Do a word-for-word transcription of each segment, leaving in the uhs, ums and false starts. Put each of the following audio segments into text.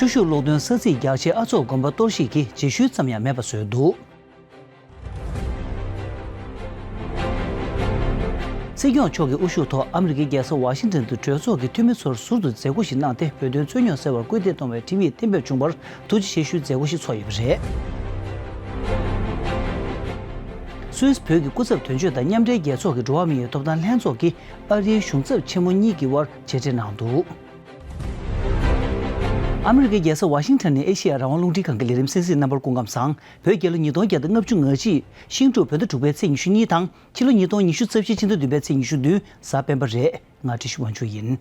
ཆུ་ཤུགས་གློག་འདོན་ས་ཚིགས་རྒྱག་ཆེད་ཨ་ཚོགས་དགོན་པ་གཏོར་བཤིག་གིས་རྗེས་ཤུལ་ཙམ་ཡང་མེད་པ་བཟོས་འདུག། སྲིད་སྐྱོང་མཆོག་གི་དབུ་བཞུགས་ཐོག་ཨ་མི་རི་ཀའི་རྒྱལ་ས་ཝ་ཤིང་ཊོན་དུ་གྲོས་ཚོགས་ཀྱི་འཐུས་མི་ཚོར་ཟུར་དུ་མཛད་སྒོ་ཞིག་གནང་སྟེ། བོད་དོན་རྩོད་རྙོག་སེལ་བར་སྐུལ་འདེད་གཏོང་བའི་ཁྲིམས་ཡིག་གཏན་འབེབས་བྱུང་བར་ཐུགས་རྗེ་ཆེ་ཞུའི་མཛད་སྒོ་ཞིག་ཚོགས་ཡོད་པ་རེད། སུད་སི་བོད་ཀྱི་སྐུ་ཚབ་དོན་གཅོད་དང་མཉམ་འབྲེལ་རྒྱལ་ཚོགས་ཀྱི་འགྲོ་བ་མིའི་ཐོབ་ཐང་ལྷན་ཚོགས་ཀྱིས་ཨ་རིའི་གཞུང་ཚབ་ཆེན་མོ་གཉིས་ཀྱི་དབར་མཇལ་འཕྲད་གནང་འདུག། ཨ་མི་རི་ཀའི་རྒྱལ་ས་ཝ་ཤིང་ཊོན་ནས་ཨེ་ཤེ་ཡ་རང་དབང་རླུང་འཕྲིན་ཁང་གི་ལས་རིམ་གསན་གཟིགས་རྣམ་པར་སྐུ་ཁམས་བཟང་། བོད་རྒྱལ་ལོ་ཉིས་སྟོང་བརྒྱ་དང་ལྔ་བཅུ་ང་གཅིག་ཤིང་འབྲུག་བོད་ཟླ་དྲུག་པའི་ཚེས་ཉི་ཤུ་གཉིས་དང་། ཕྱི་ལོ་ཉིས་སྟོང་ཉི་ཤུ་རྩ་བཞི་ཕྱི་ཟླ་བདུན་པའི་ཚེས་ཉི་ཤུ་བདུན་གཟའ་སྤེན་པ་རེད། ང་བཀྲ་ཤིས་དབང་ཕྱུག་ཡིན།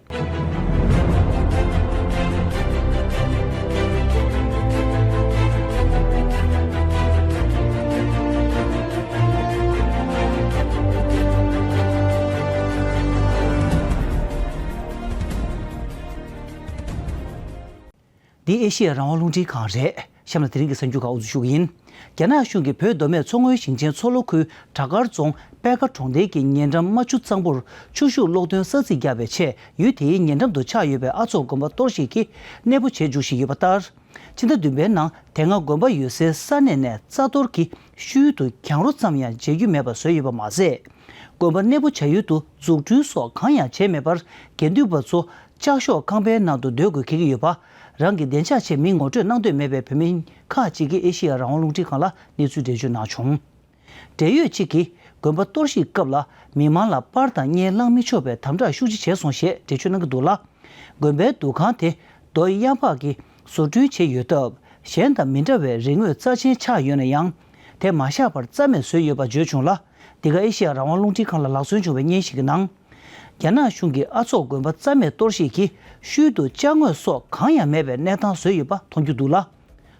འདི་ཨེ་ཤེ་ཡ་རང་དབང་རླུང་འཕྲིན་ཁང་རེད། གཤམ་ལ་དེ་རིང་གི་གསར་འགྱུར་ཁག་དབུ་འཛུགས་ཞུ་གི་ཡིན། རྒྱ་ནག་གཞུང་གིས་བོད་མདོ་སྨད་མཚོ་སྔོན་ཞིང་ཆེན་མཚོ་ལྷོ་ཁུལ་བྲག་དཀར་རྫོང་པད་དཀར་གྲོང་རྡལ་གྱི་ཉེ་འགྲམ་རྨ་ཆུ་གཙང་པོར་ཆུ་ཤུགས་གློག་འདོན་ས་ཚིགས་བརྒྱབ་པའི་ཆེད། ཡུལ་དེའི་ཉེ་འགྲམ་དུ་ཆགས་ཡོད་པའི་ཨ་ཚོགས་དགོན་པ་གཏོར་བཤིག་གིས་གནས་སྤོ་བྱེད་འཇུག་བཞིན་ཡོད་པ་ལྟར། ཕྱི་ཟླ་བདུན་པའི་ནང་དེ་སྔ་དགོན་པ་ཡོད་སའི་ས་གནས་ནས་རྩ་གཏོར་གྱིས་ཤུལ་དུ་གྱང་རོ་ཙམ་ཡང་འཇལ་རྒྱུ་མེད་པ་བཟོས་ཡོད་པ་མ་ཟད། དགོན་པ་གནས་སྤོ་བྱ་ཡུལ་དུ་འཛུགས་སྐྲུན་སོགས་གང་ཡང་བྱས་མེད་པར། དགེ་འདུན་པ་ཚོ་ལྕགས་ཤོག་ཁང་པའི་ནང་དུ་སྡོད་དགོས་འཁེལ་གྱི་ཡོད་པ། རང་གི་བདེ་འཇགས་ཆེད་མིང་ངོ་སྤྲོད་གནང་འདོད་མེད་པའི་བོད་མི་ཁག་ཅིག་གིས་ཨེ་ཤེ་ཡ་རང་དབང་རླུང་འཕྲིན་ཁང་ལ་གནས་ཚུལ་འགྲེལ་བརྗོད་གནང་བྱུང་། འབྲེལ་ཡོད་ཅིག་གིས་དགོན་པ་གཏོར་བཤིག་སྐབས་ལ་མི་མང་ལ་པར་དང་བརྙན་བླང་མི་ཆོག་པའི་དམ་དྲག་ཤུགས་ཆེ་བྱས་སོང་ཞེས་འགྲེལ་བརྗོད་གནང་གི་འདུག་ལ། དགོན་པའི་འདུ་ཁང་དེ་རྡོ་གཡམ་པགས་ཀྱིས་བཟོ་སྐྲུན་བྱས་ཡོད་སྟབས། གཞན་དང་མི་འདྲ་བའི་རིག་དངོས་རྩ་ཆེན་ཆགས་ཡོད་ན་ཡང་། དེ་མ་བཞག་པར་རྩ་མེད་བཟོས་ཡོད་པ་བརྗོད་བྱུང་ལ། འདི་ག་ཨེ་ཤེ་ཡ་རང་དབང་རླུང་འཕྲིན་ཁང་ལ་ལག་སོན་བྱུང་བའི་བརྙན་ཞིག་གི་ནང་། རྒྱ་ནག་གཞུང་གིས་ཨ་ཚོགས་དགོན་པ་རྩ་མེད་གཏོར་བཤིག་གིས་ཤུལ་དུ་ཅ་དངོས་སོགས་གང་ཡང་མེད་པའི་གནས་སྟངས་བཟོས་ཡོད་པ་མཐོང་རྒྱུ་འདུག་ལ།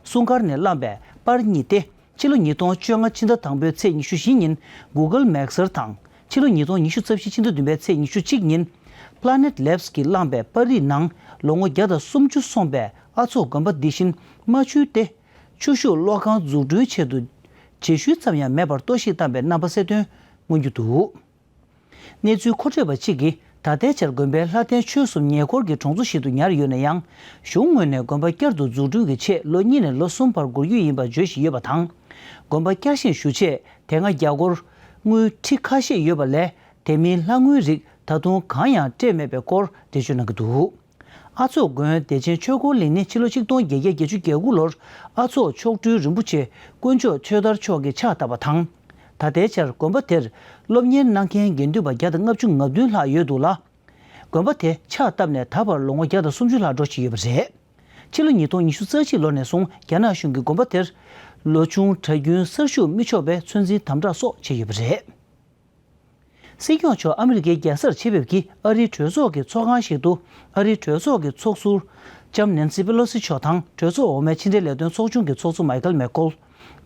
སྲུང་སྐར་ནས་བླངས་པའི་པར་གཉིས་ཏེ། ཕྱི་ལོ་ཉིས་སྟོང་བཅོ་ལྔ་ཕྱི་ཟླ་དང་པོའི་ཚེས་ཉི་ཤུ་བཞི་ཉིན་Google Mixer དང་། ཕྱི་ལོ་ཉིས་སྟོང་ཉི་ཤུ་རྩ་བཞི་ཕྱི་ཟླ་བདུན་པའི་ཚེས་ཉི་ཤུ་གཅིག་ཉིན་Planet Labs གིས་བླངས་པའི་པར་རིས་ནང་། ལོ་ངོ་བརྒྱ་དང་སུམ་ཅུ་སོང་པའི་ཨ་ཚོགས་དགོན་པ་འདི་བཞིན་རྨ་ཆུའི་སྟེ། ཆུ་ཤུགས་གློག་ཁང་འཛུགས་སྐྲུན་ཆེད་དུ་རྗེས་ཤུལ་ཙམ་ཡང་མེད་པར་གཏོར་བཤིག་བཏང་པའི་རྣམ་པ་གསལ་སྟོན་མངོན་རྒྱུ་འདུག། གནས་ཚུལ་མཁོ་སྤྲོད་པ་གཅིག་གིས། ད་ལྟའི་ཆར་དགོན་པའི་ལྷ་ལྡན་ཆོས་གསུམ་ཉེ་འཁོར་གྱི་གྲོང་ཚོ་ཞིག་ཏུ་ཉར་ཡོད་ན་ཡང་། གཞུང་ངོས་ནས་དགོན་པ་བསྐྱར་དུ་འཛུགས་སྐྲུན་གྱི་ཆེད་ལོ་གཉིས་ནས་ལོ་གསུམ་བར་འགོར་རྒྱུ་ཡིན་པ་བརྗོད་བཞིན་ཡོད་པ་དང་། དགོན་པ་བསྐྱར་བཞེངས་ཞུ་ཆེད་དེ་སྔ་རྒྱ་སྒོར་དངུལ་ཁྲི་ཁ་ཤས་ཡོད་པ་ལས། དེ་མིན་ལྷ་དངུལ་རིགས་ད་དུང་གང་ཡང་སྤྲད་མེད་པའི་སྐོར་འགྲེལ་བརྗོད་གནང་གི་འདུག། ཨ་ཚོགས་དགོན་བདེ་ཆེན་ཆོས་འཁོར་གླིང་ནི་ཕྱི་ལོ་ཆིག་སྟོང་བརྒྱད་བརྒྱ་བརྒྱད་ཅུ་གྱ་དགུ་ལོར་ཨ་ཚོགས་མཆོག་སྤྲུལ་རིན་པོ་ཆེ་དཀོན་མཆོག་ཆོས་དར་མཆོག་གིས་ཕྱག་བཏབ་པ་དང་། ད་ལྟའི་ཆར་དགོན་པ་དེར་སློབ་གཉེར་གནང་མཁན་དགེ་འདུན་པ་བརྒྱ་དང་ལྔ་བཅུ་ང་བདུན་ལྷག་ཡོད་འདུག་ལ། དགོན་པ་དེ་ཕྱག་བཏབ་ནས་ད་བར་ལོ་ངོ་བརྒྱ་དང་སུམ་ཅུ་ལྷག་འགྲོ་བཞིན་ཡོད་པ་རེད། ཕྱི་ལོ་ཉིས་སྟོང་ཉི་ཤུ་རྩ་གཅིག་ལོ་ནས་བཟུང་རྒྱ་ནག་གཞུང་གིས་དགོན་པ་དེར་ལོ་ཆུང་གྲྭ་རྒྱུན་གསར་ཞུགས་མི་ཆོག་པའི་ཚོད་འཛིན་དམ་དྲག་སོགས་བྱས་ཡོད་པ་རེད། སྲིད་སྐྱོང་མཆོག་ཨ་མི་རི་ཀའི་རྒྱལ་སར་ཆེད་ཕེབས་ཀྱིས་ཨ་རིའི་གྲོས་ཚོགས་ཀྱི་ཚོགས་ཁང་ཞིག་ཏུ་ཨ་རིའི་གྲོས་ཚོགས་ཀྱི་ཚོགས་ཟུར་ལྕམ་ནན་སི་པེ་ལོ་སི་མཆོག་དང་། གྲོས་ཚོགས་འོག་མའི་ཕྱི་འབྲེལ་ལས་དོན་ཚོགས་ཆུང་གི་ཚོགས་གཙོ་མའི་ཁལ་མེ་ཀོལ།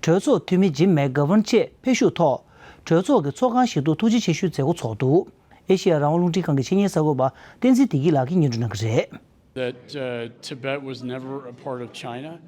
གྲོས་ཚོགས་འཐུས་མི་ཇིམ་མེག་གྷ་ཝན་བཅས་ཕེབས་བཞུགས་ཐོག་གྲོས་ཚོགས་ཀྱི་ཚོགས་ཁང་ཞིག་ཏུ་ཐུགས་རྗེ་ཆེ་ཞུའི་མཛད་སྒོ་ཚོགས་འདུག། ཨེ་ཤེ་ཡ་རང་དབང་རླུང་འཕྲིན་ཁང་གི་ཆེད་གཉེར་གསར་འགོད་པ་བསྟན་འཛིན་བདེ་སྐྱིད་ལགས་ཀྱིས་སྙན་སྒྲོན་གནང་གི་རེད། That, uh, Tibet was never a part of China.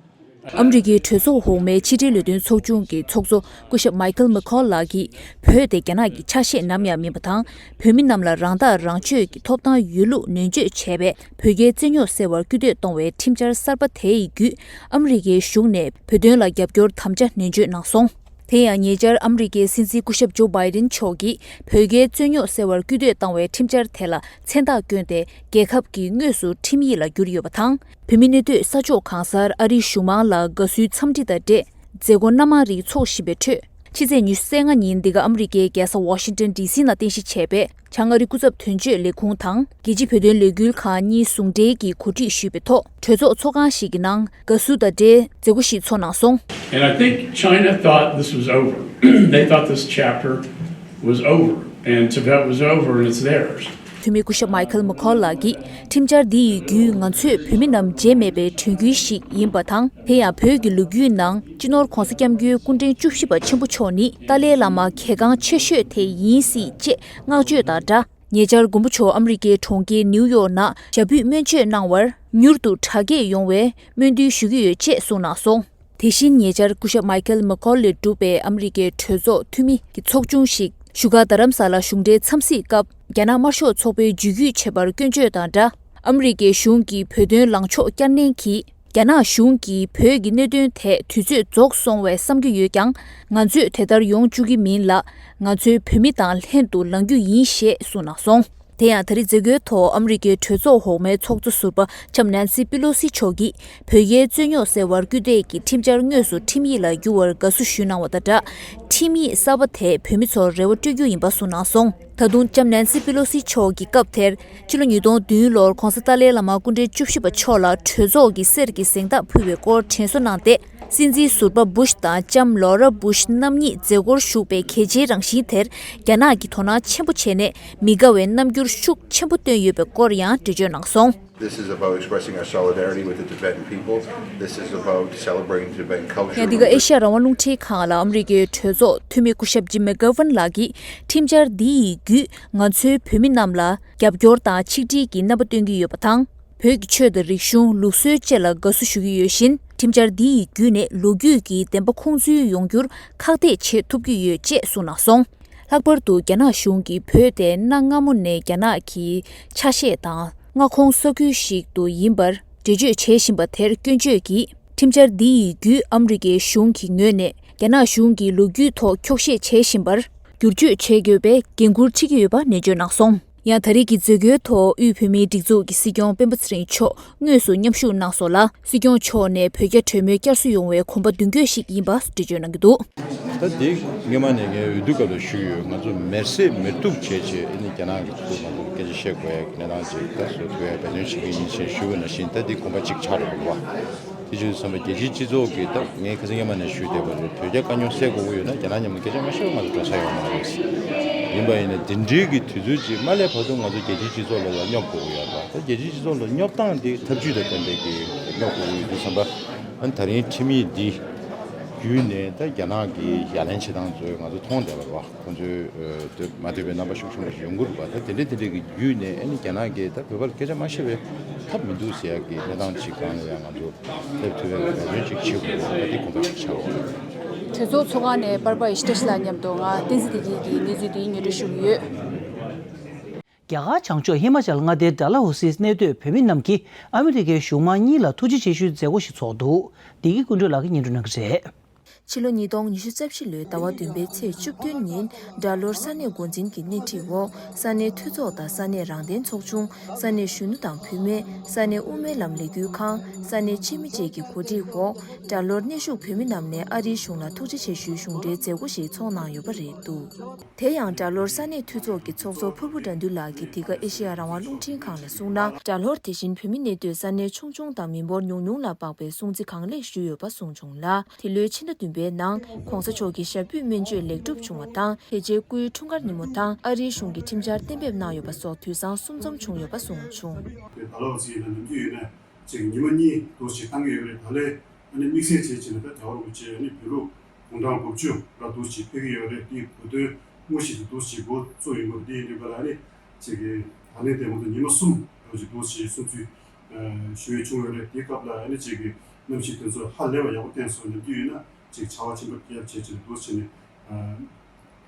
ཨ་མི་རི་ཀའི་གྲོས་ཚོགས་འོག་མའི་ཕྱི་འབྲེལ་ལས་དོན་ཚོགས་ཆུང་གི་ཚོགས་གཙོ་སྐུ་ཞབས་མའི་ཁལ་མེ་ཁོལ་ལགས་ཀྱིས། བོད་དེ་རྒྱ་ནག་གི་ཆ་ཤས་ནམ་ཡང་མིན་པ་དང་། བོད་མི་རྣམས་ལ་རང་ཐག་རང་གཅོད་ཀྱི་ཐོབ་ཐང་ཡོད་ལུགས་ནན་བརྗོད་བྱས་པས། བོད་རྒྱའི་རྩོད་རྙོག་སེལ་བར་སྐུལ་འདེད་གཏོང་བའི་ཁྲིམས་འཆར་གསར་པ་དེ་ཡི་བརྒྱུད། ཨ་མི་རི་ཀའི་གཞུང་ནས་བོད་དོན་ལ་རྒྱབ་སྐྱོར་དམ་བཅའ་ནན་བརྗོད་གནང་སོང་། དེ་ཡང་ཉེ་ཆར་ཨ་མི་རི་ཀའི་སྲིད་འཛིན་སྐུ་ཞབས་ཇོ་བྷའི་ཌེན་མཆོག་གིས་བོད་རྒྱའི་རྩོད་རྙོག་སེལ་བར་སྐུལ་འདེད་བཏང་བའི་ཁྲིམས་འཆར་དེ་ལ་མཚན་རྟགས་བསྐྱོན་ཏེ། རྒྱལ་ཁབ་ཀྱིས་དངོས་སུ་ཁྲིམས་ཡིག་ལ་བསྒྱུར་ཡོད་པ་དང་། བོད་མི་གནས་སྡོད་ས་ཕྱོགས་གང་སར་ཨ་རིའི་གཞུང་མང་ལ་དགའ་བསུའི་འཚམས་འདྲི་དང་འབྲེལ། མཛད་སྒོ་སྣ་མང་རིགས་འཚོགས་བཞིན་པའི་ཁྲོད། ཕྱི་ཚེས་ཉི་ཤུ་རྩ་ལྔ་ཉིན་འདི་ག་ཨ་མི་རི་ཀའི་རྒྱལ་ས་ཝ་ཤིང་ཊོན་ཌི་སི་ནང་རྟེན་གཞི་བྱས་པའི་བྱང་ཨ་རི་སྐུ་ཚབ་དོན་གཅོད་ལས་ཁུངས་དང་། རྒྱལ་སྤྱིའི་བོད་དོན་ལས་འགུལ་ཁང་གཉིས་ཟུང་འབྲེལ་གྱིས་གོ་སྒྲིག་ཞུས་པའི་ཐོག་གྲོས་ཚོགས་ཚོགས་ཁང་ཞིག་གི་ནང་དགའ་བསུ་དང་འབྲེལ་མཛད་སྒོ་ཞིག་ཚོགས་གནང་སོང་། And I think China thought this was over. They thought this chapter was over, and Tibet was over, and it's theirs. འཐུས་མི་སྐུ་ཞབས་མའི་ཁལ་མེ་ཁོལ་ལགས་ཀྱིས། ཁྲིམས་འཆར་འདི་ཡི་བརྒྱུད་ང་ཚོས་བོད་མི་རྣམས་བརྗེད་མེད་པའི་དྲན་སྐུལ་ཞིག་ཡིན་པ་དང་། དེ་ཡང་བོད་ཀྱི་ལོ་རྒྱུས་ནང་སྤྱི་ནོར་༧གོང་ས་༧སྐྱབས་མགོན་སྐུ་ཕྲེང་བཅུ་བཞི་པ་ཆེན་པོ་མཆོག་ནི་ཏཱ་ལའི་བླ་མ་གལ་འགངས་ཆེ་ཤོས་དེ་ཡིན་སྲིད་ཅེས་བསྔགས་བརྗོད་དང་སྦྲགས། ཉེ་ཆར་མགོན་པོ་མཆོག་ཨ་མི་རི་ཀའི་གྲོང་ཁྱེར་ནིའུ་ཡོག་ནང་ཞབས་པུས་སྨན་བཅོས་གནང་བར་མྱུར་དུ་དྲག་སྐྱེད་ཡོང་བའི་སྨོན་འདུན་ཞུ་གི་ཡོད་ཅེས་གསུངས་གནང་སོང་། དེ་བཞིན་ཉེ་ཆར་སྐུ་ཞབས་མའི་ཁལ་མེ་ཁོལ་ལས་གྲུབ་པའི་ཨ་མི་རི་ཀའི་གྲོས་ཚོགས་འཐུས་མི་གི་ཚོགས་ཆུང་ཞིག་བཞུགས་སྒར་རྡ་རམ་ས་ལ་གཞུང་འབྲེལ་འཚམས་གཟིགས་སྐབས། རྒྱ་ནག་དམར་ཤོག་ཚོགས་པའི་འཇུས་བསྐུལ་བྱས་པར་སྐྱོན་བརྗོད་དང་སྦྲགས། ཨ་མི་རི་ཀའི་གཞུང་གིས་བོད་དོན་ལངས་ཕྱོགས་བསྐྱར་ནན་གྱིས། རྒྱ་ནག་གཞུང་གིས་བོད་ཀྱི་གནད་དོན་ཐད་དུས་ཚོད་རྫོགས་སོང་བས་བསམ་གྱི་ཡོད་ཀྱང་། ང་ཚོས་དེ་ལྟར་ཡོང་བཅུག་གི་མིན་ལ། ང་ཚོའི་བོད་མི་དང་ལྷན་དུ་ལངས་རྒྱུ་ཡིན་ཞེས་གསུངས་གནང་སོང་། དེ་ཡང་། ད་རེས་མཛད་སྒོའི་ཐོག་ཨ་མི་རི་ཀའི་གྲོས་ཚོགས་འོག་མའི་ཚོགས་གཙོ་ཟུར་པ་ལྕམ་ནན་སི་པི་ལོ་སི་མཆོག་གིས། བོད་རྒྱའི་རྩོད་རྙོག་སེལ་བར་སྐུལ་འདེད་ཀྱི་ཁྲིམས་འཆར་དངོས་སུ་ཁྲིམས་ཡིག་ལ་བསྒྱུར་བར་དགའ་བསུ་ཞུས་གནང་བ་དང་སྦྲགས། ཁྲིམས་ཡིག་གསར་པ་དེས་བོད་མི་ཚོར་རེ་བ་སྤྲོད་རྒྱུ་ཡིན་པ་གསུངས་གནང་སོང་། ད་དུང་ལྕམ་ནན་སི་པི་ལོ་སི་མཆོག་གིས་སྐབས་དེར། ཕྱི་ལོ་ཉིས་སྟོང་བདུན་ལོར་༧གོང་ས་ཏཱ་ལའི་བླ་མ་སྐུ་ཕྲེང་བཅུ་བཞི་པ་མཆོག་ལ་གྲོས་ཚོགས་ཀྱི་གསེར་གྱི་གཟེངས་རྟགས་ཕུལ་བའི་སྐོར་དྲན་གསོ་གནང་སྟེ། སྲིད་འཛིན་ཟུར་པ་བུ་ཤ་དང་ལྕམ་ལོ་ར་བུ་ཤ་རྣམ་གཉིས་མཛད་སྒོར་ཞུགས་པའི་གལ་ཆེའི་རང་བཞིན་དེར། རྒྱ་ནག་གིས་དོ་སྣང་ཆེན་པོ་བྱས་ནས། མི་དགའ་བའི་རྣམ་འགྱུར་ཤུགས་ཆེན་པོ་བཏོན་ཡོད་པའི་སྐོར་ཡང་འགྲེལ་བརྗོད་གནང་སོང་། This is about expressing our solidarity with the Tibetan people. This is about celebrating Tibetan culture. ཡང་འདི་ག་ཨེ་ཤ་ཡ་རང་དབང་རླུང་འཕྲིན་ཁང་ལ་ཨ་མི་རི་ཀའི་གྲོས་ཚོགས་འཐུས་མི་སྐུ་ཞབས་ཇིམ་མེག་གྷ་ཝན་ལགས་ཀྱིས། ཁྲིམས་འཆར་འདི་ཡི་བརྒྱུད་ང་ཚོའི་བོད་མི་རྣམས་ལ་རྒྱབ་སྐྱོར་དང་ཆིག་སྒྲིལ་གྱི་རྣམ་པ་སྟོན་གྱི་ཡོད་པ་དང་། བོད་ཀྱི་ཆོས་དང་རིག་གཞུང་། ལུགས་སྲོལ་བཅས་ལ་དགའ་བསུ་ཞུ་གི་ཡོད་བཞིན། ཁྲིམས་འཆར་འདི་ཡི་བརྒྱུད་ནས་ལོ་རྒྱུས་ཀྱི་བདེན་པ་ཁུངས་འཛུལ་ཡོང་རྒྱུར་ཁག་ཐེག་བྱེད་ཐུབ་ཀྱི་ཡོད་ཅེས་གསུངས་གནང་སོང་། ལྷག་པར་དུ་རྒྱ་ནག་གཞུང་གིས་བོད་དེ་གནའ་སྔ་མོ་ནས་རྒྱ་ནག་གི་ཆ་ཤས་དང་མངའ་ཁོངས་ས་ཁུལ་ཞིག་ཏུ་ཡིན་པར་འགྲེལ་བརྗོད་བྱེད་བཞིན་པ་དེར་སྐྱོན་བརྗོད་ཀྱིས། ཁྲིམས་འཆར་འདི་ཡི་བརྒྱུད་ཨ་མི་རི་ཀའི་གཞུང་གི་ངོས་ནས་རྒྱ་ནག་གཞུང་གི་ལོ་རྒྱུས་ཐོག་འཁྱོག་བཤད་བྱེད་བཞིན་པར་བསྒྱུར་བཅོས་བྱེད་དགོས་པའི་འགན་འཁུར་འཁྲི་གི་ཡོད་པ་ནན་བརྗོད་གནང་སོང་། ཡང་། ད་རེས་ཀྱི་མཛད་སྒོའི་ཐོག་དབུས་བོད་མིའི་སྒྲིག་འཛུགས་ཀྱི་སྲིད་སྐྱོང་སྤེན་པ་ཚེ་རིང་མཆོག་དངོས་སུ་མཉམ་ཞུགས་གནང་སོང་ལ། སྲིད་སྐྱོང་མཆོག་ནས་བོད་རྒྱ་གྲོས་མོལ་བསྐྱར་གསོ་ཡོང་བའི་གོམ་པ་མདུན་སྐྱོད་ཞིག་ཡིན་པ་འགྲེལ་བརྗོད་གནང་གི་འདུག། ད་དེ་སྔོན་མ་ནས་ངས་འོས་བསྡུ་སྐབས་ལ་ཞུས་ཡོད། ང་ཚོ་མེར་སྲེག་མེར་གཏུག་བྱས་བྱས་ཨ་ནི་རྒྱ་ནག་གི་ཐུགས་མང་པོ་སྐད་ཆ་བཤད་དགོས་ཡ་གི་གནས་སྟངས་ཅིག་ད་བཟོ་ཐུབ་ཡ་འབད་བརྩོན་བྱེད་ཀྱི་ཡིན་ཞེས་ཞུས་པ་ནང་བཞིན། ད་དེ་གོམ་པ་གཅིག་ཆགས་འགྲོ་གི་རེད་བ། དེ་བཞིན་བསམ་པ་རྒྱལ་སྤྱིའི་སྤྱི་ཚོགས་ཀྱིས་ད་ངས་ཁ་སང་སྔོན་མ་ནས་ཞུས་བསྡད་པ་རེད། བོད་རྒྱ་དཀའ་རྙོག་སེལ་དགོས་ཀྱི་ཡོད་ན་རྒྱ་ནག་མཉམ་དུ་སྐད་ཆ་མ་བཤད་པར་ང་ཚོ་འགྲོ་ས་ཡོད་མ་རེད། ཡིན་པ་ཡིན་ན་དེ་འདྲའི་གི་དུས་ཚོད་ཅིག་མ་སླེབས་བར་དུ་ང་ཚོ་རྒྱལ་སྤྱིའི་སྤྱི་ཚོགས་ལ་ལ་སྙོབ་དགོས་ཀྱི་ཡོད་རེད་བ། ད་རྒྱལ་སྤྱིའི་སྤྱི་ཚོགས་ལ་སྙོབ་སྟངས་དེ་ཐབས་ཇུས་དང་ལྡན་པའི་གི་སྙོབ་དགོས་ཀྱི་ཡོད་དུས་ཙམ་པ། ཨ་ནི་ད་རིང་ཁྲིམས་ཡིག་འདི་བརྒྱུད་ནས་ད་རྒྱ་ནག་གི་ཡ་ལན་བྱེད་སྟངས་ཚོ་ང་ཚོ་མཐོང་བསྡད་པ་རེད་བ། ཁོང་ཚོའི་ཨ་དེ་མ་འདོད་པའི་རྣམ་པ་ཤུགས་ཆེན་པོ་ཞིག་ཡོང་གི་རེད་པ། ད་དེ་འདྲ་དེ་འདྲ་གི་བརྒྱུད་ནས་ཨ་ནི་རྒྱ་ནག་གིས་ད་བོད་པར་སྐད་ཆ་མ་བཤད་པའི་ཐབས་མི་འདུག་ཟེར་ཡག་གི་གནས་སྟངས་ཅིག་སྒང་ལ་ཡང་ང་ཚོ་སླེབས་ཐུབ་པའི་འབད་བརྩོན་ཅིག་བྱེད་དགོས་པ་དེ་དགོངས་པ་ཞིག་ཆགས་ཡོད། གྲོས་ཚོགས་ཚོགས་ཁང་ནས་པར་པ་ཡེ་ཤེས་བཀྲ་ཤིས་ལགས་མཉམ་དུ་ང་བསྟན་འཛིན་བདེ་སྐྱིད་ཀྱིས་གནས་ཚུལ་འདི་སྙན་སྒྲོན་ཞུ་གི་ཡོད། རྒྱ་གར་བྱང་ཕྱོགས་ཧི་མ་ཅལ་མངའ་སྡེའི་ཌལ་ཧོ་སིའི་གནས་སྡོད་བོད་མི་རྣམས་ཀྱིས་ཨ་མི་རི་ཀའི་གཞུང་མང་གཉིས་ལ་ཐུགས་རྗེ་ཆེ་ཞུའི་མཛད་སྒོ་ཞིག་ཚོགས་འདུག། བདེ་སྐྱིད་ཀུན་གྲོལ་ལགས་ཀྱིས་སྙན་སྒྲོན་གནང་གི་རེད། ཕྱི་ལོ་ཉིས་སྟོང་ཉི་ཤུ་རྩ་བཞི་ལོའི་ཟླ་བ་བདུན་པའི་ཚེས་བཅུ་བདུན་ཉིན་ཌལ་ཧོར་ས་གནས་འགོ་འཛིན་གྱི་སྣེ་ཁྲིད་འོག་ས་གནས་འཐུས་ཚོགས་དང་ས་གནས་རང་བདེན་ཚོགས་ཆུང་། ས་གནས་གཞོན་ནུ་དང་བུད་མེད། ས་གནས་དབུ་མའི་ལམ་ལས་འགུལ་ཁང་། ས་གནས་ཕྱི་མི་བཅས་ཀྱི་གོ་སྒྲིག་འོག་ཌལ་ཧོར་གནས་བཞུགས་བོད་མི་རྣམས་ནས་ཨ་རིའི་གཞུང་ལ་ཐུགས་རྗེ་ཆེ་ཞུའི་གཞུང་འབྲེལ་མཛད་སྒོ་ཞིག་ཚོགས་གནང་ཡོད་པ་རེད་འདུག། དེ་ཡང་ཌལ་ཧོར་ས་གནས་འཐུས་ཚོགས་ཀྱི་ཚོགས་གཙོ་ཕུར་བུ་དགྲ་འདུལ་ལགས་ཀྱིས་འདི་ག་ཨེ་ཤེ་ཡ་རང་དབང་རླུང་འཕྲིན་ཁང་ལ་གསུངས་ན། ཌལ་ཧོར་དེ་བཞིན་བོད་མི་གནས་སྡོད་ས་གནས་ཆུང་ཆུང་དང་མི་འབོར་ཉུང་ཉུང་ལ་དཔག་པའི་སྲུང་བརྩི་གང་ལེགས་ཞུས་ཡོད་པ་གསུངས་བྱུང་ལ། དེ་ལོའི་ཕྱི་ཟླ་བདུན་པའི་ནང་༧གོང་ས་མཆོག་གི་ཞབས་པུས་སྨན་བཅོས་ལེགས་གྲུབ་བྱུང་བ་དང་། དེ་རྗེས་སྐུའི་འཁྲུངས་སྐར་ཉིན་མོ་དང་ཨ་རིའི་གཞུང་གི་ཁྲིམས་འཆར་གཏན་འབེབས་གནང་ཡོད་པ་སོགས་དུས་བཟང་གསུམ་འཛོམས་བྱུང་ཡོད་པ་གསུངས་བྱུང་། དེ་ད་ལོ་ཚེས་ཡིན་ན་ནམ་རྒྱུན་ཡོད་ན་ཅིག་ཉི་མ་གཉིས་འདུག་ཅིག་བཏང་གི་ཡོད་རེད། ད་ལས་ཨ་ནི་དམིགས་བསལ་བྱས་བྱས་ན་ད་རྒྱལ་བ་རིན་པོ་ཆེ་ཨ་ནི་བོད་ལུགས་དགུང་གྲངས་དགུ་བཅུ་ལ་འདུག་ཅིག་ཕེབས་ཀྱི་ཡོད་རེད། དེའི་གོ་སྟོན་དངོས་གཞི་དེ་འདུག་ཅིག་འགོ་བཙུགས་ཡོང་གི་རེད། དེ་ཡིན་དུས་ག་ལ་ཨ་ནི་ཅིག་གི་ད་ལན་དེ་ང་ཚོ་ཉི་མ་གསུམ་ལོ་ཅིག་འདུག་ཅིག་སྲུང་བརྩི་ཞུ་ཡས་བྱུང་ཡོད་རེད། དེའི་སྐབས་ལ་ཨ་ནི་ཅིག་གི་གནམ་གཤིས་དེ་ཚོ་ཧ་ལས་པ་ཡག་པོ་བསྟན་སོང་། ནམ་རྒྱུན་ཡིན་ན་ཅིག་ཆར་པ་ཆེན་པོ་བརྒྱབ་བྱས་ཅིག་འདུག་ཅིག་ནས་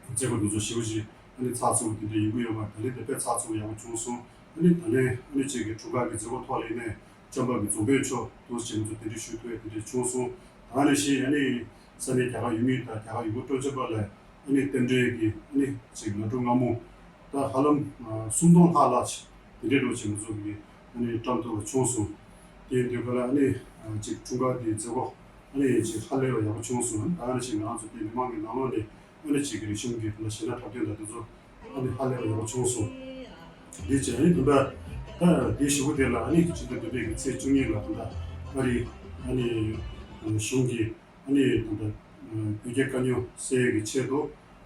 མཛད་སྒོ་དེ་ཚོ་ཞེ་པོ་ཅིག་ཨ་ནི་ཚགས་ཚུད་པོ་དེ་འདྲ་ཡོང་གི་ཡོད་མ་རེད། ད་ལན་དེ་དཔེ་ཚགས་ཚུད་པོ་ཡག་པོ་བྱུང་སོང་། ཨ་ནི་ད་ལན་ཨ་ནི་ཅིག་གི་འཁྲུངས་སྐར་གྱི་མཛད་སྒོ་ཐོག་ལ་ཡིན་ནའི་བཅམ་པ་གི་རྫོང་དཔོན་མཆོག་འདུག་ཅིག་ང་ཚོ་གདན་འདྲེན་ཞུ་ཐུབ་ཡས་དེ་འདྲ་བྱུང་སོང་། ད་ག་ནང་བཞིན་ཨ་ནི་ས་གནས་རྒྱ་གར་ཡུལ་མི་དང་རྒྱ་གར་ཡུལ་སྐོར་སྤྲོ་འཆམ་པ་ལ་ཨ་ནི་རྟེན་འབྲེལ་གྱི་ཨ་ནི་ཅིག་ལ་འབྲུ་མངར་མོ་ད་ཧ་ལམ་ཨ་སུམ་སྟོང་ལྷག་ལྷག་ཅིག་དེ་འདྲའི་འགྲོ་ཅིག་ང་ཚོ་གི་ཨ་ནི་བཀྲམ་ཐུབ་པ་བྱུང་སོང་། དེ་ཡིན་དུས་ག་ལ་ཨ་ནི་ཅིག་འཁྲུངས་སྐར་དེའི་མཛད་སྒོ་ཨ་ནི་ཅིག་ཧ་ལས་པ་ཡག་པོ་བྱུང་སོང་། ད་ག་ནང་བཞིན་ང་ཚོ་དེ་མི་མང་གི་ནང་ལོགས་ནས་ཨ་ནི་ཅིག་གི་རིག་གཞུང་གི་ལ་གཞས་སྣ་འཁྲབ་སྟོན་དང་དེ་ཚོ་ཨ་ནི་ཧ་ལས་པ་ཡག་པོ་བྱུང་སོང་། འདི་བྱས་ཨ་ནི་ད་ལྟ་ད་འདི་ཞུ་གི་དེ་ལ་ཨ་ནི་ཕྱི་ཟླ་བདུན་པའི་གི་ཚེས་བཅུ་གཉིས་ལ་ད་ལྟ་ཨ་རི་ཨ་ནི་གཞུང་གིས་ཨ་ནི་ད་ལྟ་བོད་རྒྱའི་དཀའ་རྙོག་སེལ་ཡས་ཀྱི་ཆེད་དུ་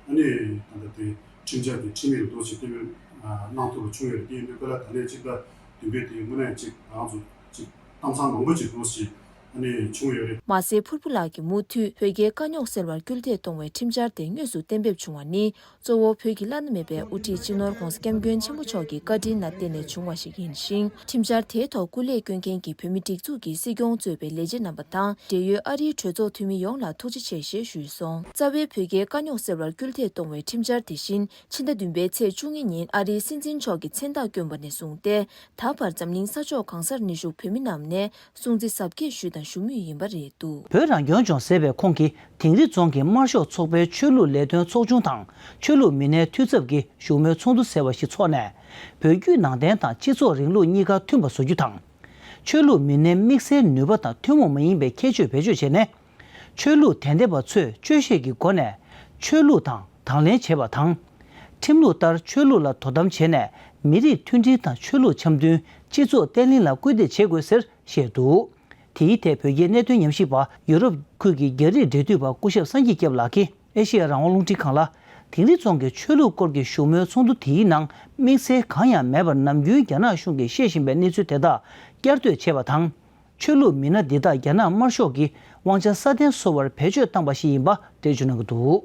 ཨ་ནི་ད་ལྟ་དེ་ཁྲིམས་འཆར་གྱི་ཁྲིམས་ཡིག་ལ་འདུག་ཅིག་གཏན་འབེབས་གནང་ཐུབ་པ་བྱུང་ཡོད་རེད། དེ་ཡིན་དུས་ག་ལ་ད་ལན་ཕྱི་ཟླ་བདུན་པའི་དེ་དངོས་གནས་ཅིག་ང་ཚོ་ཅིག་གཏམ་བཟང་མང་པོ་ཅིག་འདུག་ཅིག་ནས་བྱུང་ཡོད་རེད། མ་ཟད་ཕུར་བུ་ལགས་ཀྱི་མུ་མཐུད་བོད་རྒྱའི་དཀའ་རྙོག་སེལ་བར་སྐུལ་འདེད་གཏོང་བའི་ཁྲིམས་འཆར་དེ་དངོས་སུ་གཏན་འབེབས་བྱུང་བ་ནི། གཙོ་བོ་བོད་ཀྱི་བླ་ན་མེད་པའི་དབུ་ཁྲིད་སྤྱི་ནོར་༧གོང་ས་༧སྐྱབས་མགོན་ཆེན་པོ་མཆོག་གི་བཀའ་དྲིན་ལ་བརྟེན་ནས་བྱུང་བ་ཞིག་ཡིན་ཞིང་། ཁྲིམས་འཆར་དེའི་ཐོག་སྐུ་ལས་བསྐྱོན་མཁན་གྱི་བོད་མི་སྒྲིག་འཛུགས་ཀྱི་སྲིད་སྐྱོང་གཙོས་པའི་ལས་བྱེད་རྣམ་པ་དང་། འབྲེལ་ཡོད་ཨ་རིའི་གྲོས་ཚོགས་འཐུས་མི་ཡོངས་ལ་ཐུགས་རྗེ་ཆེ་ཞེས་ཞུས་སོང་། རྩ་བའི་བོད་རྒྱའི་དཀའ་རྙོག་སེལ་བར་སྐུལ་འདེད་གཏོང་བའི་ཁྲིམས་འཆར་དེ་བཞིན། ཕྱི་ཟླ་བདུན་པའི་ཚེས་བཅུ་གཉིས་ཉིན་ཨ་རིའི་སྲིད་འཛིན་མཆོག་གིས་མཚན་རྟགས་བསྐྱོན་པ་ནས་བཟུང་སྟེ། ད་བར་འཛམ་གླིང་ས་ཕྱོགས་གང་སར་ནུས་ཤུགས་བོད་མི་རྣམས་ནས་སྲུང་བརྩི་གཟབ་རྒྱས་ཞུས་དང་ཞུ་མུས་ཡིན་པ་རེད་འདུག། བོད་རང་སྐྱོང་ལྗོངས་ཟེར་བའི་ཁོངས་ཀྱི་དིང་རི་རྫོང་གི་དམར་ཤོག་ཚོགས་པའི་ཆོས་ལུགས་ལས་དོན་ཚོགས་ཆུང་དང་ཆོས་ལུགས་མི་སྣའི་འཐུས་ཚབ་ཀྱིས་བཞུགས་མོལ་ཚོགས་འདུ་ཟེར་བ་ཞིག་འཚོགས་ནས། བོད་བརྒྱུད་ནང་བསྟན་དང་སྤྱི་ཚོགས་རིང་ལུགས་གཉིས་ཀ་མཐུན་པ་བཟོ་རྒྱུ་དང་། ཆོས་ལུགས་མི་སྣའི་དམིགས་བསལ་ནུས་པ་དང་ཐུན་མོང་མ་ཡིན་པའི་ཁྱད་ཆོས་བེད་སྤྱོད་བྱས་ནས། ཆོས་ལུགས་དད་ལྡན་པ་ཚོས་དཔྱོད་ཤེས་ཀྱི་སྒོ་ནས་ཆོས་ལུགས་དང་དང་ལེན་བྱེད་པ་དང་། ཁྲིམས་ལུགས་ལྟར་ཆོས་ལུགས་ལ་དོ་དམ་བྱས་ནས་མི་རིགས་མཐུན་སྒྲིལ་དང་ཆོས་ལུགས་འཆམ་མཐུན། སྤྱི་ཚོགས་བརྟན་ལྷིང་ལ་སྐུལ་འདེད་བྱེད་དགོས་ཟེར་བཤད་འདུག། དེའི་ཐད་བོད་རྒྱའི་གནད་དོན་ཉམས་ཞིབ་པ་ཡུ་རོབ་ཁུལ་གྱི་རྒྱ་རིགས་འབྲེལ་མཐུད་པ་སྐུ་ཞབས་སངས་རྒྱས་སྐྱབས་ལགས་ཀྱིས་ཨེ་ཤེ་ཡ་རང་དབང་རླུང་འཕྲིན་ཁང་ལ། དིང་རི་རྫོང་གི་ཆོས་ལུགས་སྐོར་གྱི་བཞུགས་མོལ་ཚོགས་འདུ་དེའི་ནང་དམིགས་བསལ་གང་ཡང་མེད་པར་ནམ་རྒྱུན་རྒྱ་ནག་གཞུང་གིས་བཤད་བཞིན་པའི་གནས་ཚུལ་དེ་དག་བསྐྱར་ཟློས་བྱས་པ་དང་། ཆོས་ལུགས་མི་སྣ་འདི་དག་རྒྱ་ནག་དམར་ཤོག་གིས་དབང་ཆ་སྲ་བརྟན་བཟོ་བར་བེད་སྤྱོད་བཏང་པ་ཞིག་ཡིན་པ་འགྲེལ་བརྗོད་གནང་གི་འདུག།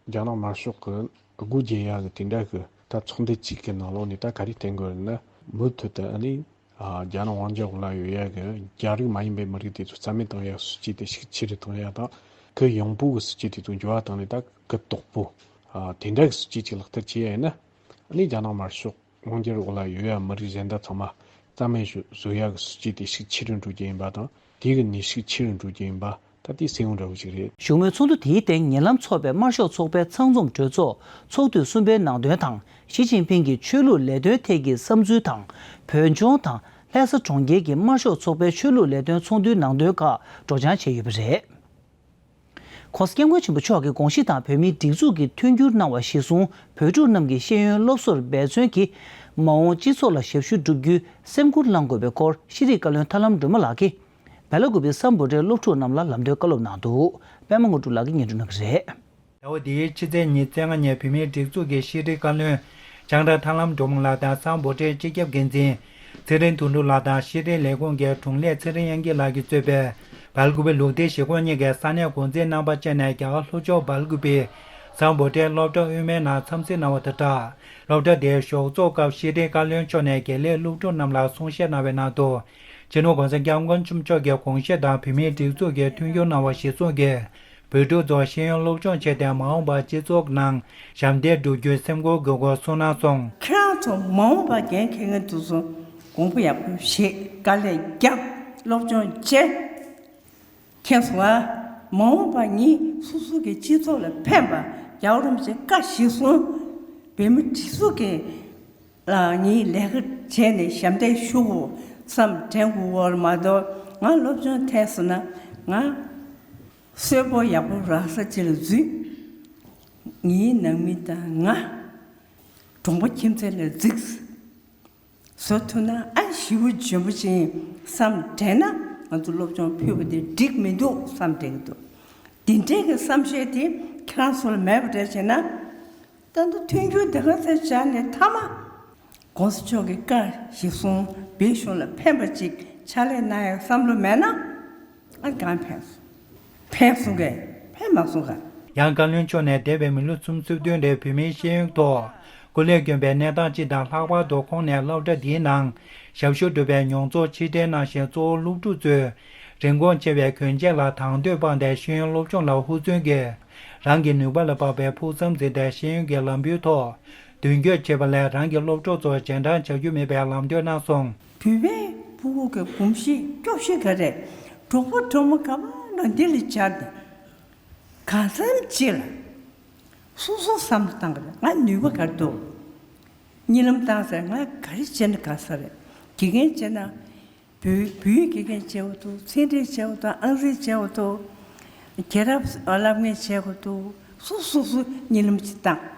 རྒྱ་ནག་དམར་ཤོག་གི་སྒོ་འབྱེད་ཡག་གི་དེ་འདྲ་གི་ད་ཚོགས་འདུ་གཅིག་གི་ནང་ལོགས་ནས་ད་ག་རེ་བསྟན་དགོས་ན། མུ་མཐུད་དུ་ཨ་ནི་རྒྱ་ནག་དབང་ཆ་འོག་ལ་ཡོད་ཡག་གི་རྒྱ་རིགས་མ་ཡིན་པའི་མི་རིགས་དེ་ཚོ་རྩ་མེད་བཏང་ཡག་སྲིད་ཇུས་དེ་ཤུགས་ཆེ་རུ་གཏོང་ཡག་དང་། གུ་ཡངས་པོ་གི་སྲིད་ཇུས་དེ་ཚོ་འགྱུར་བ་བཏང་ནས་ད་གུ་དོག་པོ་དེ་འདྲ་གི་སྲིད་ཇུས་ཅིག་ལག་བསྟར་བྱེད་ཡ་ཡིན་ན། ཨ་ནི་རྒྱ་ནག་དམར་ཤོག་དབང་སྒྱུར་འོག་ལ་ཡོད་ཡ་མི་རིགས་གཞན་དག་ཚང་མ་རྩ་མེད་བཟོ་ཡག་གི་སྲིད་ཇུས་དེ་ཤུགས་ཆེ་རུ་འགྲོ་རྒྱུ་ཡིན་པ་དང་། དེ་གི་ནུས་ཤུགས་ཆེ་རུ་འགྲོ་རྒྱུ་ཡིན་པ་ད་དེ་གསལ་བོ་འདྲ་བོ་ཞིག་རེད། བཞུགས་མོལ་ཚོགས་འདུ་དེའི་སྟེང་ཉེ་ལམ་འཚོགས་པའི་དམར་ཤོག་ཚོགས་པའི་ཚང་འཛོམས་གྲོས་ཚོགས་ཚོགས་དུས་གསུམ་པའི་ནང་དོན་དང་། ཞི་ཅིན་ཕིང་གི་ཆོས་ལུགས་ལས་དོན་ཐད་ཀྱི་བསམ་ཚུལ་དང་། བོད་ལྗོངས་དང་ལྷ་ས་གྲོང་ཁྱེར་གྱི་དམར་ཤོག་ཚོགས་པའི་ཆོས་ལུགས་ལས་དོན་ཚོགས་འདུའི་ནང་དོན་ཁག་སྒྲོག་སྦྱང་བྱས་ཡོད་པ་རེད། ྋགོང་ས་ྋསྐྱབས་མགོན་ཆེན་པོ་མཆོག་གི་དགོངས་གཞི་དང་བོད་མིའི་སྒྲིག་འཛུགས་ཀྱིས་མཐུན་འགྱུར་གནང་བ་གཞིར་བཟུང་། བོད་ཕྲུག་རྣམས་ཀྱི་ཤེས་ཡོན་སློབ་གསོར་འབད་བརྩོན་གྱིས། མ་འོངས་སྤྱི་ཚོགས་ལ་ཞབས་ཞུ་བསྒྲུབ་རྒྱུའི་སེམས་ཁུར་བླང་དགོས་པའི་སྐོར་ཤེས་རིག་བཀའ་བློན་ཐར་ལམ་སྒྲོལ་མ་ལགས་ཀྱིས། སྦེལ་ཀོབ་པའི་སམ་བྷོ་ཊའི་སློབ་ཕྲུག་རྣམས་ལ་ལམ་སྟོན་བཀའ་སློབ་གནང་འདུག། པད་མ་དངོས་གྲུབ་ལགས་ཀྱིས་སྙན་སྒྲོན་གནང་གི་རེད། ཟླ་བ་འདིའི་ཕྱི་ཚེས་ཉི་ཤུ་རྩ་ལྔ་ཉིན་བོད་མིའི་སྒྲིག་འཛུགས་ཀྱི་ཤེས་རིག་བཀའ་བློན་ལྕང་ར་ཐར་ལམ་སྒྲོལ་མ་ལགས་དང་སམ་བྷོ་ཊའི་སྤྱི་ཁྱབ་འགན་འཛིན་ཚེ་རིང་དོན་གྲུབ་ལགས་དང་ཤེས་རིག་ལས་ཁུངས་ཀྱི་དྲུང་ལས་ཚེ་རིང་དབྱངས་སྐྱིད་ལགས་ཀྱིས་གཙོས་པའི་སྦེལ་ཀོབ་པའི་ལུགས་བདེ་གཞིས་ཁོངས་གཉིས་ཀྱི་ས་གནས་འགོ་འཛིན་རྣམ་པ་བཅས་ནས་རྒྱ་གར་ལྷོ་ཕྱོགས་སྦེལ་ཀོབ་པའི་སམ་བྷོ་ཊའི་སློབ་གྲྭ་དབུ་མའི་ནང་འཚམས་གཟིགས་གནང་བ་དང་སྦྲགས། སློབ་གྲྭ་དེའི་ཞོགས་ཚོགས་སྐབས་ཤེས་རིག་བཀའ་བློན་མཆོག་ནས་དགེ་ལས་སློབ་ཕྲུག་རྣམས་ལ་གསུང་བཤད་གནང་བའི་ནང་དུ། སྤྱི་ནོར་༧གོང་ས་༧སྐྱབས་མགོན་ཆེན་པོ་མཆོག་གི་དགོངས་གཞི་དང་བོད་མིའི་སྒྲིག་འཛུགས་ཀྱིས་མཐུན་འགྱུར་གནང་བ་གཞིར་བཟུང་གིས། བོད་ཕྲུག་ཚོར་ཤེས་ཡོན་སློབ་སྦྱོང་བྱས་ཏེ་མ་འོངས་པར་སྤྱི་ཚོགས་ནང་ཞབས་འདེགས་སྒྲུབ་རྒྱུའི་སེམས་ཁུར་དགོས་སྐོར་གསུངས་གནང་སོང་། ཁྱེད་རང་ཚོ་མ་འོངས་པར་འགན་འཁྱེར་མཁན་དེ་ཚོ་དགོངས་པ་ཡག་པོ་བཞེས། དཀའ་ལས་རྒྱབ། སློབ་སྦྱོང་བྱས། མཁྱེན་སོང་ཨ། མ་འོངས་པར་ངས་སོ་སོ་གི་སྤྱི་ཚོགས་ལ་ཕན་པ། རྒྱལ་བ་རིན་པོ་ཆེའི་བཀའ་གཞིར་བཟུང་། བོད་མི་སྒྲིག་འཛུགས་ཀྱི་ལ་ངས་ལས་ཀ་བྱས་ནས་ཞབས་འདེགས་ཞུ་དགོས་བསམ་དྲན་དགོས་པ་མ་གཏོགས། ང་སློབ་སྦྱོང་ཐད་སོང་ན་ང་གསོན་པོ་ཡག་པོ་རག་ས་ཅིག་ལ་འཛུལ། ངའི་ནང་མི་དང་ང་གྲོང་པ་ཁྱིམ་མཚེས་ལ་འཛུལ། བཟོ་ཐུབ་ན་ཨ་ཞེ་པོ་འཇོན་པོ་ཅིག་ཡིན་བསམ་དྲན་ན་ང་ཚོ་སློབ་སྦྱོང་ཕུལ་བ་དེ་འགྲིག་མི་འདུག་བསམ་དྲན་གྱི་འདུག། འདི་འདྲའི་གི་བསམ་ཤེས་དེ་ཁྱེད་རང་ཚོ་ལ་མེད་པ་འདྲ་བྱས་ན། ད་ལྟ་མཐུན་འགྱུར་དེ་ག་ཚོད་བྱས་ནས་མཐའ་མ་༧གོང་ས་མཆོག་གི་བཀའ་གཞིར་བཟུང་བོད་གཞུང་ལ་ཕན་པ་ཅིག་ཕྱག་ལས་གནང་ཡག་བསམ་བློ་མེད་ན། ཨ་གང་ཕན་སོང་། ཕན་སོང་གས་ཕན་མ་སོང་ག། ཡང་བཀའ་བློན་མཆོག་ནས་འདས་པའི་མི་ལོ་སུམ་ཅུ་སོ་བདུན་རིང་བོད་མིའི་ཤེས་ཡོན་ཐོག་སྐུ་ལས་བསྐྱོན་པའི་གནས་སྟངས་སྤྱི་དང་ལྷག་པར་དུ་ཁོང་ནས་སློབ་གྲྭ་འདིའི་ནང་ཞབས་ཞུ་སྒྲུབ་པའི་མྱོང་ཚོར་ཕྱིར་དྲན་གནང་བཞིན། གཙོ་བོ་སློབ་ཕྲུག་ཚོས་རིན་གོང་ཆེ་བའི་གྱོན་ཆས་ལ་དང་དོད་སྤངས་ཏེ་ཤེས་ཡོན་སློབ་སྦྱོང་ལ་ཧུར་བརྩོན་གྱིས་རང་གི་ནུས་པ་ལ་དཔག་པའི་ཕུགས་བསམ་འཛིན་ཏེ་ཤེས་ཡོན་གྱི་ལམ་བུའི་ཐོག་མདུན་སྐྱོད་བྱེད་པ་ལས་རང་གི་སློབ་གྲོགས་ཚོར་རྗེས་འབྲང་བྱ་རྒྱུ་མེད་པའི་ལམ་སྟོན་གནང་སོང་། བོད་པའི་ཕྲུ་གུ་གི་གོམས་གཤིས་སྐྱོ་ཤོས་ག་རེ། གྲོགས་པོ་གྲོགས་མོ་ག་པར་འདི་ལ་སྦྱར་ཏེ། གང་འཚམ་ཅིག་ལ་སོ་སོ་བསམ་བློ་བཏང་གི་རེད། ང་ནུས་པ་ག་རེ་འདུག། གཉིད་ལམ་བཏང་ཟེར་ང་ག་རེ་བྱས་ན་དགའ་ས་རེད། དགེ་རྒན་བྱས་ན་བོད་བོད་ཡིག་དགེ་རྒན་བྱས་པ་འདུག། ཚན་རིག་བྱས་པ་འདུག། ཨང་རྩིས་བྱས་པ་འདུག། རྒྱལ་རབས་བསླབ་མཁན་བྱས་པ་འདུག། སོ་སོ་སོ་གཉིད་ལམ་ཅིག་བཏང་།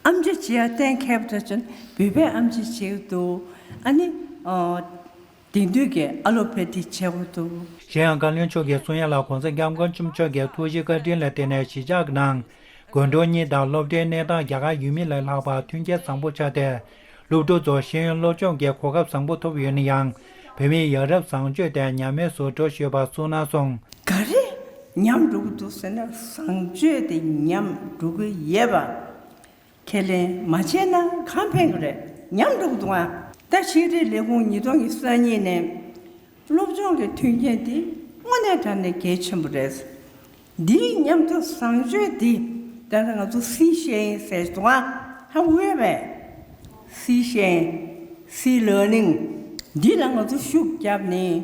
ཨམ་ཅོག་བྱེད་ཡ་གཏན་འཁེལ་བ་འདྲ་བྱུང་བོད་པའི་ཨམ་ཅོག་བྱེད་ཀྱི་འདུག། ཨ་ནི་ཨ་དེང་དུས་ཀྱི་ཨ་ལོ་ཕེ་ཏི་བྱེད་དགོས་འདུག། གཞན་ཡང་བཀའ་བློན་མཆོག་གིས་གསུང་ཡ་ལ་༧གོང་ས་༧སྐྱབས་མགོན་ཆེན་པོ་མཆོག་གི་ཐུགས་རྗེ་བཀའ་དྲིན་ལ་བརྟེན་ནས་གཞིས་ཆགས་ཀྱི་ནང་དགོན་གྲོང་གཉིས་དང་སློབ་གྲྭའི་གནས་སྟངས་རྒྱ་གར་ཡུལ་མི་ལས་ལྷག་པར་མཐུན་རྐྱེན་བཟང་པོ་ཆགས་ཏེ། སློབ་ཕྲུག་ཚོར་ཤེས་ཡོན་སློབ་སྦྱོང་གི་གོ་སྐབས་བཟང་པོ་ཐོབ་ཡོད་ན་ཡང་། བོད་མིའི་ཡ་རབས་བཟང་སྤྱོད་དེ་ཉམས་མེད་བཟོ་འདྲ་ཞུས་པ་གསུངས་ན་སོང་། ག་རེ་ཉམས་འགྲོ་གི་འདུག་ཟེར་ན། བཟང་སྤྱོད་དེ་ཉམས་འགྲོ་གི་ཡོད་པ་ཁས་ལེན་མ་བྱས་ན་གང་ཕན་གི་རེད། ཉམས་འགྲོ་གི་འདུག་ཨ། ད་ཤེས་རིག་ལས་ཁུངས་ཉིས་སྟོང་ཉི་ཤུ་རྩ་གཉིས་ནས་སློབ་སྦྱོང་གི་མཐུན་རྐྱེན་དེ་དངོས་གནས་དྲང་གནས་གལ་ཆེན་པོ་རེད། འདིའི་མཉམ་དུ་བཟང་སྤྱོད་འདི་ད་ལྟ་ང་ཚོ་སི་ཤེས་ཡིན་ཟེར་འདུག་ཨ། ཧ་གོ་ཡོད་པས། སི་ཤེས་ཡིན། སི་ལར་ནིང་འདི་ལ་ང་ཚོ་ཤུགས་བརྒྱབ་ནས་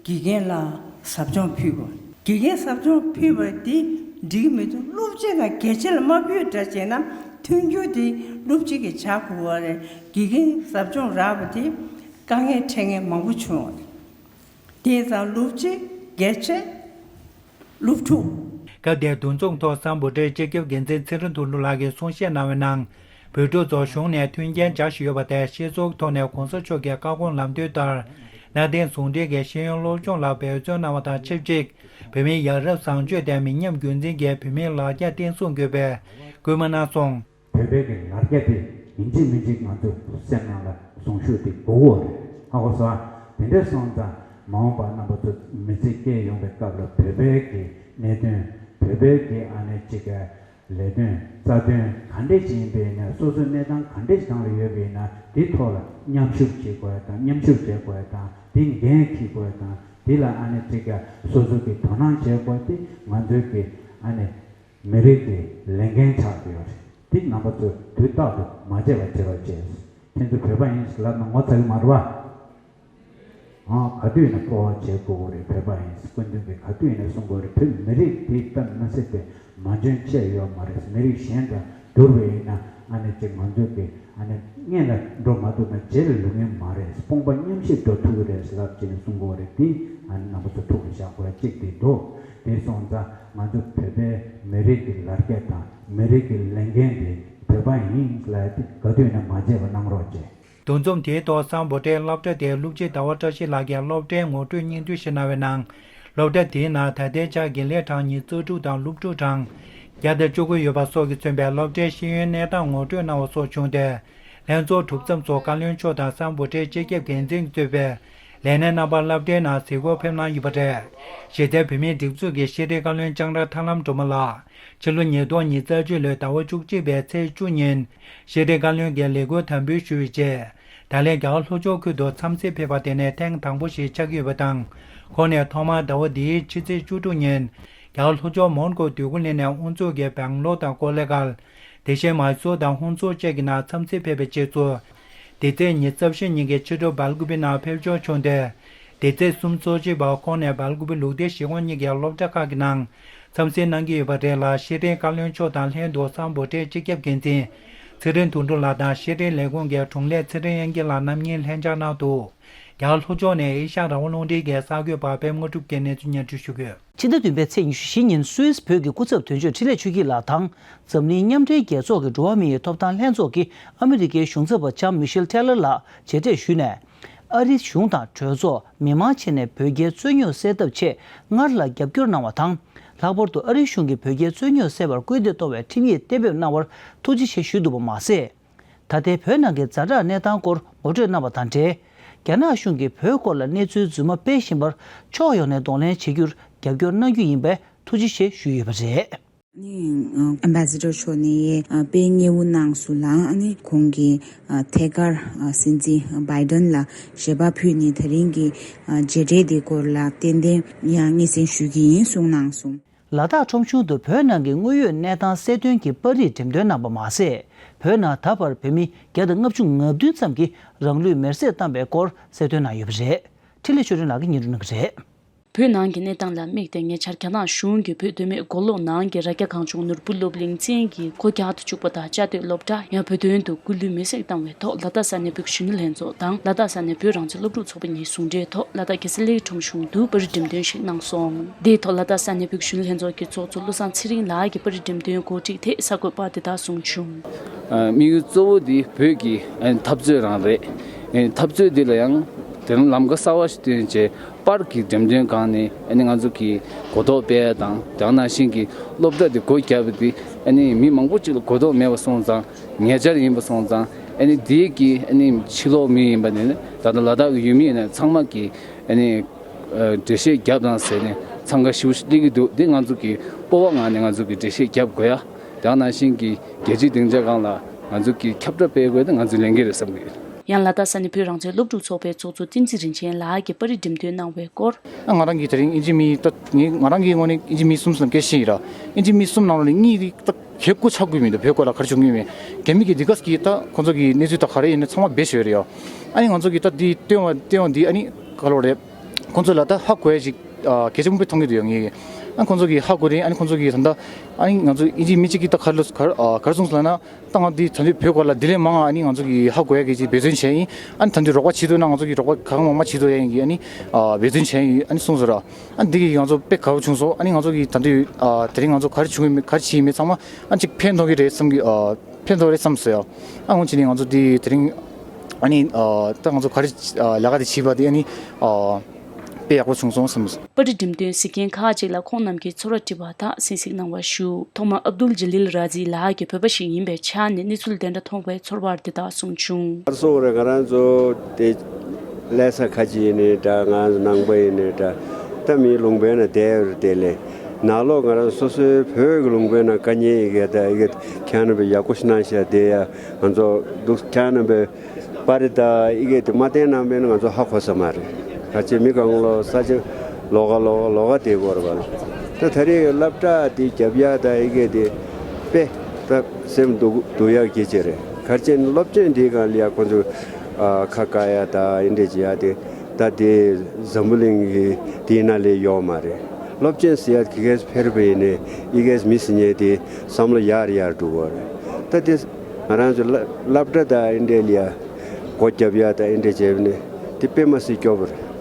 དགེ་རྒན་ལ་ཟབ་སྦྱོང་ཕུལ་དགོས། དགེ་རྒན་ཟབ་སྦྱོང་ཕུལ་བ་འདི་འགྲིག་གི་མི་འདུག་སློབ་སྤྱི་ལ་གལ་ཆེ་ལ་མ་ཕུལ་འདྲ་བྱས་ན་མཐུན་འགྱུར་འདི་སློབ་སྤྱི་གིས་བྱ་དགོས་པ་རེད། དགེ་རྒན་ཟབ་སྦྱོང་རག་པ་དེ་དཀའ་ངལ་འཕྲད་མཁན་མང་པོ་བྱུང་བ་རེད། དེ་ཙང་སློབ་སྤྱི་དགེ་ཆེ། སློབ་ཕྲུག་སྐབས་དེའི་འདུ་འཛོམས་ཐོག་སམ་བྷོ་ཊའི་སྤྱི་ཁྱབ་འགན་འཛིན་ཚེ་རིང་དོན་གྲུབ་ལགས་ཀྱིས་གསུང་བཤད་གནང་བའི་ནང་། བོད་ཕྲུག་ཚོར་གཞུང་ནས་མཐུན་རྐྱེན་བྱ་བཞིན་ཡོད་པ་དེ་སྤྱི་ཚོགས་ཐོག་ནས་གོང་ས་མཆོག་གི་བཀའ་དགོངས་ལམ་སྟོན་ལྟར་གནའ་དེང་ཟུང་འབྲེལ་གྱི་ཤེས་ཡོན་སློབ་སྦྱོང་ལ་འབད་བརྩོན་གནང་བ་དང་ཆབས་ཅིག་བོད་མིའི་ཡ་རབས་བཟང་སྤྱོད་དེ་མི་ཉམས་རྒྱུན་འཛིན་གྱི་བོད་མིའི་ལ་རྒྱ་བརྟན་སྲུང་དགོས་པའི་སྐུལ་མ་གནང་སོང་། བོད་པའི་གི་ལ་རྒྱ་དེ་ཡིན་གཅིག་མིན་གཅིག་ང་ཚོ་སེམས་ནང་ལ་བཟུང་ཤུགས་དེ་དགོས་ཀྱི་རེད། ཧ་གོ་སོང་ཨ། དེ་འདྲ་སོང་ཙང་མ་འོངས་པ་རྣམ་པ་ཚོ་མི་ཚེ་སྐྱེལ་ཡོང་བའི་སྐབས་ལ་བོད་པའི་གི་གནད་དོན། བོད་པའི་གི་ཨ་ནི་གཅིག་གི་ལས་དོན་རྩ་དོན་ག་འདྲས་ཅིག་ཡིན་པ་ཡིན་ན། སོ་སོའི་གནས་སྟངས་ག་འདྲས་ཅིག་སྒང་ལ་ཡོད་པ་ཡིན་ན། དེའི་ཐོག་ལ་མཉམ་ཞུགས་བྱེད་དགོས་ཡ་དང་། མཉམ་ཞུགས་བྱེད་དགོས་ཡ་དང་། དེ་འགན་འཁྱེར་དགོས་ཡ་དང་། དེ་ལ་ཨ་ནི་གཅིག་གི་སོ་སོ་གི་དོ་སྣང་བྱེད་དགོས་དེ་ང་ཚོའི་གི་ཨ་ནི་མི་རིགས་ཀྱི་ལས་འགན་ཆགས་ཀྱི་ཡོད་རེད། འདི་རྣམ་པ་ཚོས་དུས་རྟག་ཏུ་མ་བརྗེད་པ་བྱེད་རོགས་བྱས། ཁྱེད་ཚོ་བོད་པ་ཡིན་ཟེར་ལབ་ན་ངོ་ཚ་གི་མ་རེད་བ། ཨང་། ག་དུས་ཡིན་ན་སྤོབས་པ་བྱེད་དགོས་རེད། བོད་པ་ཡིན་ཟེར་སྐུ་མདུན་གྱིས་ག་དུས་ཡིན་ན་གསུང་གི་ཡོད་རེད། བོད་མི་རིགས་འདི་ལྟར་མ་ཟད་པའི་མ་འཇོན་བཅས་ཡོད་མ་རེད། མི་རིགས་གཞན་དང་བསྡུར་བ་ཡིན་ན་ཨ་ནི་ཅིག་ང་ཚོ་གི་ཨ་ནི་སྔོན་ལ་འགྲོ་མ་ཐུབ་ན་རྗེས་ལ་ལུས་མཁན་མ་རེད། དཔུང་པ་མཉམ་གཤིབ་འགྲོ་ཐུབ་ཀྱི་རེད་ཟེར་ལབ་བྱས་ནས་གསུང་གི་ཡོད་རེད། འདི་ཨ་ནི་རྣམ་པ་ཚོ་ཐུགས་ལ་བཞག་དགོས་ཡ་གཅིག་དེ་འདུག་དེ་སོང་ཙང་ང་ཚོ་བོད་པའི་མི་རིགས་ཀྱི་ལ་རྒྱ་དང་མི་རིགས་ཀྱི་ལས་འགན་དེ་བོད་པ་ཡིན་ལབ་ཡ་དེ་ག་དུས་ཡིན་ན་མ་བརྗེད་པ་གནང་རོགས་བྱེད། འདུ་འཛོམས་དེའི་ཐོག་སམ་བྷོ་ཊའི་སློབ་གྲྭ་དེའི་སློབ་སྤྱི་ཟླ་བ་བཀྲ་ཤིས་ལགས་ཀྱིས་སློབ་གྲྭའི་ངོ་སྤྲོད་སྙིང་བསྡུས་ཤིག་གནང་བའི་ནང་། སློབ་གྲྭ་དེའི་ནང་ད་ལྟའི་ཆར་དགེ་ལས་གྲངས་ཉི་ཤུ་རྩ་དྲུག་དང་སློབ་ཕྲུག་གྲངས་བརྒྱ་དང་བཅུ་དགུ་ཡོད་པ་སོགས་ཀྱིས་མཚོན་པའི་སློབ་གྲྭའི་ཤེས་ཡོན་གནས་སྟངས་ངོ་སྤྲོད་གནང་བ་སོགས་བྱུང་སྟེ། ལྷན་ཚོགས་གྲུབ་མཚམས་སུ་བཀའ་བློན་མཆོག་དང་སམ་བྷོ་ཊའི་སྤྱི་ཁྱབ་འགན་འཛིན་གཙོས་པའི་ལས་སྣེ་རྣམ་པ་སློབ་གྲྭའི་ནང་གཟིགས་སྐོར་ཕེབས་གནང་ཡོད་པ་རེད། གཞི་རྩའི་བོད་མིའི་སྒྲིག་འཛུགས་ཀྱི་ཤེས་རིག་བཀའ་བློན་ལྕང་ར་ཐར་ལམ་སྒྲོལ་མ་ལགས། ཕྱི་ལོ་ཉིས་སྟོང་ཉི་ཤུ་རྩ་གཅིག་ལོའི་ཟླ་བ་བཅུ་གཅིག་པའི་ཚེས་བཅུ་ཉིན། ཤེས་རིག་བཀའ་བློན་གྱི་ལས་འཁུར་དམ་འབུལ་ཞུས་པའི་རྗེས། ད་ལན་རྒྱ་གར་ལྷོ་ཕྱོགས་ཁུལ་དུ་འཚམས་གཟིགས་ཕེབས་པ་དེ་ནི་ཐེངས་དང་པོ་ཞིག་ཆགས་ཀྱི་ཡོད་པ་དང་། ཁོང་ནས་ཐོག་མར་ཟླ་བ་འདིའི་ཕྱི་ཚེས་བཅུ་དྲུག་ཉིན། རྒྱ་གར་ལྷོ་ཕྱོགས་མོན་གྷོ་འདོད་རྒུ་གླིང་ནས་དབུ་འཛུགས་ཀྱིས་སྦེང་ལོར་དང་ཀོ་ལེ་གྷལ། དེ་བཞིན་མཱི་སོར་དང་ཧུན་སུར་བཅས་ཀྱི་ནང་འཚམས་གཟིགས་ཕེབས་པའི་རྗེས་སུ། འདི་ཚེས་ཉི་ཤུ་རྩ་བཞི་ཉིན་གྱི་ཕྱི་དྲོ་སྦེལ་ཀུ་པེ་ནང་ཕེབས་འབྱོར་བྱུང་སྟེ། འདི་ཚེས་སུམ་ཅུ་སོ་གཅིག་པར་ཁོང་ནས་སྦེལ་ཀུ་པེ་ལུགས་བདེ་གཞིས་ཁོངས་གཉིས་ཀྱི་སློབ་གྲྭ་ཁག་གི་ནང་འཚམས་གཟིགས་གནང་གི་ཡོད་པ་རེད་ལ། ཤེས་རིག་བཀའ་བློན་མཆོག་དང་ལྷན་དུ་སམ་བྷོ་ཊའི་སྤྱི་ཁྱབ་འགན་འཛིན་ཚེ་རིང་དོན་གྲུབ་ལགས་དང་ཤེས་རིག་ལས་ཁུངས་ཀྱི་དྲུང་ལས་ཚེ་རིང་དབྱངས་སྐྱིད་ལགས་རྣམ་གཉིས་ལྷན་བཅར་གནང་འདུག་རྒྱ་གར་ལྷོ་ཕྱོགས་ནས་ཨེ་ཤ་ཡ་རང་དབང་རླུང་འཕྲིན་གྱི་གསར་འགོད་པ་པད་མ་དངོས་གྲུབ་ཀྱིས་གནས་ཚུལ་སྙན་སྒྲོན་ཞུ་གི་ཡོད། ཕྱི་ཟླ་བདུན་པའི་ཚེས་ཉི་ཤུ་བཞི་ཉིན་སུད་སི་བོད་ཀྱི་སྐུ་ཚབ་དོན་གཅོད་འཕྲིན་ལས་ཆོས་སྐྱིད་ལགས་དང་། འཛམ་གླིང་མཉམ་འབྲེལ་རྒྱལ་ཚོགས་ཀྱི་འགྲོ་བ་མིའི་ཐོབ་ཐང་ལྷན་ཚོགས་ཀྱི་ཨ་མི་རི་ཀའི་གཞུང་ཚབ་པ་ལྕམ་མི་ཤེལ་ཐེ་ལར་ལགས་མཇལ་འཕྲད་ཞུས་ནས། ཨ་རིའི་གཞུང་དང་གྲོས་ཚོགས་མི་མང་བྱས་ནས་བོད་རྒྱའི་རྩོད་རྙོག་སེལ་ཐབས་ཆེད་སྔར་ལ་རྒྱབ་སྐྱོར་གནང་བ་དང་། ལྷག་པར་དུ་ཨ་རིའི་གཞུང་གིས་བོད་རྒྱའི་རྩོད་རྙོག་སེལ་བར་སྐུལ་འདེད་གཏོང་བའི་ཁྲིམས་ཡིག་གཏན་འབེབས་གནང་བར་ཐུགས་རྗེ་ཆེ་ཞུས་འདུག་པ་མ་ཟད། ད་ལྟའི་བོད་ནང་གི་ཛ་དྲག་གནས་སྟངས་སྐོར་ངོ་སྤྲོད་གནང་བ་དང་འབྲེལ། རྒྱ་ནག་གཞུང་གིས་བོད་སྐོར་ལ་གནས་ཚུལ་རྫུན་མ་སྤེལ་བཞིན་པར་ཕྱོགས་ཡོངས་ནས་གདོང་ལེན་བྱེད་རྒྱུར་རྒྱབ་སྐྱོར་གནང་རྒྱུ་ཡིན་པས་ཐུགས་རྗེ་ཆེ་ཞུས་ཡོད་པ་རེད། ནི་ཨེམ་བྷེ་སི་ཌར་མཆོག་ནས་དཔེ་མཉེས་པོ་གནང་སོང་ལ། ཨ་ནི་ཁོང་གིས་ཐད་ཀར་སྲིད་འཛིན་བྷའི་ཌེན་ལ་ཞལ་པར་ཕུལ་ནས་དེ་རིང་གི་མཇལ་འཕྲད་དེ་སྐོར་ལ་ཏན་ཏན་ཡང་སྙན་སེང་ཞུ་གི་ཡིན་གསུངས་གནང་སོང་། ལ་དྭགས་ཁྲོམ་གཞུང་དུ་བོད་ནང་གི་དངོས་ཡོད་གནས་སྟངས་གསལ་སྟོན་གྱི་པར་རིས་འགྲེམས་སྟོན་གནང་པ་མ་ཟད། བོད་ནང་ད་བར་བོད་མི་བརྒྱ་དང་ལྔ་བཅུ་ང་བདུན་ཙམ་གྱིས་རང་ལུས་མེར་སྲེག་བཏང་བའི་སྐོར་གསལ་སྟོན་གནང་ཡོད་པ་རེད། འཕྲིན་ལས་ཆོས་སྒྲོན་ལགས་ཀྱིས་སྙན་སྒྲོན་གནང་གི་རེད། བོད་ནང་གི་གནས་སྟངས་ལ་དམིགས་ཏེ་ཉེ་ཆར་རྒྱ་ནག་གཞུང་གིས་བོད་མདོ་སྨད་མགོ་ལོག་ནང་གི་རྭ་རྒྱ་གངས་ལྗོངས་ནོར་བུ་སློབ་གླིང་བཙན་གྱིས་སྒོ་རྒྱག་ཏུ་བཅུག་པ་དང་། བཅའ་སྡོད་སློབ་གྲྭ་ཡང་བོད་དོན་དུ་སྐུ་ལུས་མེར་སྲེག་བཏང་བའི་ཐོག་ལ་དྭགས་ས་གནས་བོད་ཀྱི་གཞོན་ནུ་ལྷན་ཚོགས་དང་ལ་དྭགས་ས་གནས་བོད་རང་བཙན་སློབ་ཕྲུག་ཚོགས་པ་གཉིས་ཟུང་འབྲེལ་ཐོག་ལ་དྭགས་རྒྱལ་ས་གླེ་ཁྲོམ་གཞུང་དུ་པར་རིས་འགྲེམས་སྟོན་ཞིག་གནང་སོང་། དེའི་ཐོག་ལ་དྭགས་ས་གནས་བོད་ཀྱི་གཞོན་ནུ་ལྷན་ཚོགས་ཀྱི་ཚོགས་གཙོ་བློ་བཟང་ཚེ་རིང་ལགས་ཀྱིས་པར་རིས་འགྲེམས་སྟོན་གོ་སྒྲིག་ཐད་གསར་འགོད་པར་འདི་ལྟར་གསུངས་བྱུང་། ཨ། དམིགས་ཡུལ་གཙོ་བོ་དེ་བོད་ཀྱི་ཨ་ནི་འཐབ་རྩོད་རང་རེད། ཨ་ནི་འཐབ་རྩོད་འདི་ལ་ཡང་དེ་རིང་ལམ་ཁ་གསར་བ་ཞིག་བཏོན་བྱས་པར་གྱི་འགྲེམས་སྟོན་སྒང་ནས་ཨ་ནི་ང་ཚོ་གི་གོ་རྟོགས་སྤེལ་ཡ་དང་། དེ་ནང་བཞིན་གྱི་སློབ་གྲྭ་འདི་སྒོ་བརྒྱབ་པ་འདི་ཨ་ནི་མི་མང་པོ་ཅིག་ལ་གོ་རྟོགས་མེད་པ་སོང་ཙང་། ཉེ་ཆར་ཡིན་པ་སོང་ཙང་ ཨ་ནི་དེའི་གི་ཨ་ནི་ཕྱི་ལོགས་མི་ཡིན་པ་ནས་ནི་ད་ལྟ་ལ་དྭགས་ཀྱི་ཡུལ་མི་ཡིན་ན་ཚང་མ་གི་ཨ་ནི་ཨ་འགྲེལ་བཤད་རྒྱབ་དང་ཟེར་ནས་འཚང་ཁ་ཞེ་པོ་ཞིག་སླེབས་ཀྱི་འདུག་འདི་ང་ཚོ་གི་སྤོབས་པ་ངང་ནས་ང་ཚོ་གི་འགྲེལ་བཤད་རྒྱབ་དགོས་ཡ། དེ་ནང་བཞིན་གྱི་རྒྱལ་སྤྱིའི་སྡིངས་ཆ་སྒང་ལ་ང་ཚོ་གི་ཁྱབ་བསྒྲགས་སྤེལ་དགོས་དེ་ང་ཚོའི་ལས་འགན་རེད་བསམ་གི་ཡོད། ཡང་ལ་དྭགས་ས་གནས་བོད་རང་བཙན་སློབ་ཕྲུག་ཚོགས་པའི་ཚོགས་གཙོ་བསྟན་འཛིན་རིན་ཆེན་ལགས་ཀྱིས་པར་རིས་འགྲེམས་སྟོན་གནང་བའི་སྐོར། ང་རང་གིས་དེ་རིང་ཨིན་ཇི་མི་ད་ངས་ང་རང་གི་ངོས་ནས་ཨིན་ཇི་མི་གསུམ་ཙམ་སྐད་ཆ་བཤད་ཡིན་ར། ཨིན་ཇི་མི་གསུམ་ནང་ལོགས་ནས་གཉིས་རིགས་ད་གལ་སྐོར་ཆགས་ཀྱི་མི་འདུག་བོད་སྐོར་ལ་ག་རེ་བྱུང་གི་མེད། རྒྱ་མི་གིས་འདི་ག་གིས་ད་ཁོང་ཚོ་གི་གནས་ཚུལ་ད་ག་རེ་ཡིན་ན་ཚང་མ་སྦས་བཞག་ཡོད་རེད་ཡ། ཨ་ནི་ང་ཚོ་གིས་ད་འདི་སྟོན་པ་སྟོན་པ་འདི་ཨ་ནི་ག་ལོ་རེད། ཁོང་ཚོ་ལ་ད་ཧ་གོ་ཡ་ཅིག་ཨ་གལ་ཆེན་པོ་དཔེ་མཐོང་གི་འདུག་ཡ་ངས། ཨ་ཁོང་ཚོ་གིས་ཧ་གོ་རེད། ཨ་ནི་ཁོང་ཚོ་གིས་ད་ལྟ་ཨ་ནི་ང་ཚོ་ཨིན་ཇི་མི་གཅིག་གིས་ད་ག་ལོ་ག་རེ་ཨ་ག་རེ་གསུངས་སོང་ལབ་ན། ད་ང་འདི་ད་ལྟ་བོད་སྐོར་ལ་འདི་ལས་མང་ང་ཨ་ནི་ང་ཚོ་གིས་ཧ་གོ་ཡ་གི་ཅིག་འབད་བརྩོན་བྱས་ཡིན། ཨ་ནི་ད་ལྟ་རོགས་པ་བྱེད་ཐུབ་ན་ང་ཚོ་གིས་རོགས་པ་གང་མང་མང་བྱེད་ཐུབ་ཡ་ཡིན་གི། ཨ་ནི་ཨ་འབད་བརྩོན་བྱས་ཡིན་ཨ་ནི་གསུངས་སོང་ར། ཨ་འདི་གིས་ང་ཚོ་དཔེ་དགའ་པོ་བྱུང་སོང་། ཨ་ནི་ང་ཚོ་གིས་ད་ལྟ་ཨ་དེ་རིང་ང་ཚོ་ག་རེ་བྱུང་ཡིན་མེད་ག་རེ་བྱས་ཡིན་མེད་ཚང་མ་ཨ་ཅིག་ཕན་ཐོགས་ཀྱི་རེད་བསམ་གི་ཨ་ཕན་ཐོགས་རེད་བསམ་སོང་ཡ། ཨ་འོང་ཅི་ནི་ང་ཚོ་འདི་དེ་རིང་ཨ་ནི་ཨ་ད་ང་ཚོ་ག་རེ་ཨ་ལས་ཀ་འདི་བྱས་པ་འདི་ཨ་ནི་ཨ་དཔེ་ཡག་པོ་བྱུང་སོང་བསམ་སོང་། པར་རིས་འགྲེམས་སྟོན་གཟིགས་མཁན་ཁག་ཅིག་ལ་ཁོང་རྣམས་ཀྱིས་ཚོར་བ་དྲིས་པ་དག་གསན་གཟིགས་གནང་བ་ཞུ། ཐོག་མར་ཨབ་དུལ་ཇ་ལིལ་ར་ཛི་ལགས་ཀྱིས་བོད་པ་ཞིག་ཡིན་པའི་ཆ་ནས་གནས་ཚུལ་དེ་འདྲ་མཐོང་བའི་ཚོར་བ་འདི་དག་གསུངས་བྱུང་། གསུངས་རེད། ང་རང་ཚོ་དེ་ལས་ས་ཁ་ཅིག་ཡིན་ནའི་འདྲ་ང་ཚོ་ནང་པ་ཡིན་ནའི་འདྲ་ད་མིའི་ལུང་པའི་ནང་བསྡད་ཡོད་རེད། དེ་ལས་ནང་ལོགས་ང་རང་སོ་སོའི་བོད་ཀྱི་ལུང་པའི་ནང་དཀའ་ངལ་ཡི་གེ་ད་ཡི་གེ་ཁྱེད་རྣམ་པས་ཡག་པོ་ཞིག་གནང་ཤག་དེ་ཡ་ང་ཚོ་འདུག་ཁྱེད་རྣམ་པས། པར་རིས་དང་ཡི་གེ་དེ་མ་བསྟན་གནང་པས་ན་ང་ཚོ་ཧ་གོ་ས་མ་རེད། ག་ཅི་མི་གང་ལོ་ས་ཆ་ལོགས་ཀ་ལོགས་ཀ་ལོགས་ཀ་དེ་བོར་བ་ལ། ད་ད་རེས་སློབ་གྲྭ་དེ་རྒྱབ་ཡ་དང་ཡི་གེ་དེ་དཔེ་ད་སེམས་སྡུག་སྡུག་ཡག་གི་ཅི་རེད། ག་ཅི་སློབ་ཆེན་དེའི་སྒང་ལ་ཡ་ཁོ་ཚོ་ཨ་ཁ་བཀག་ཡ་དང་ཡིན་འདྲ་བྱེད་ཡ་དེ་ད་དེ་འཛམ་བུ་གླིང་གི་དེའི་ནང་ལ་ཡོད་མ་རེད། སློབ་ཆེན་ཟེར་ཡ་གི་གེ་སི་ཕེར་བ་ཡིན་ནའི་ཡི་གེ་མི་ཟིན་ཉེ་དེ་བསམ་བློ་ཡར་ཡར་འགྲོ་བ་རེད། ད་དེ་ང་རང་ཚོ་སློབ་སློབ་གྲྭ་དང་ཨེ་འདྲ་ལ་ཡ་སྒོ་རྒྱབ་ཡ་དང་ཨེ་འདྲ་བྱས་ནས་དེ་དཔེ་མ་སྲིད་སྐྱོ་པོ་རེད།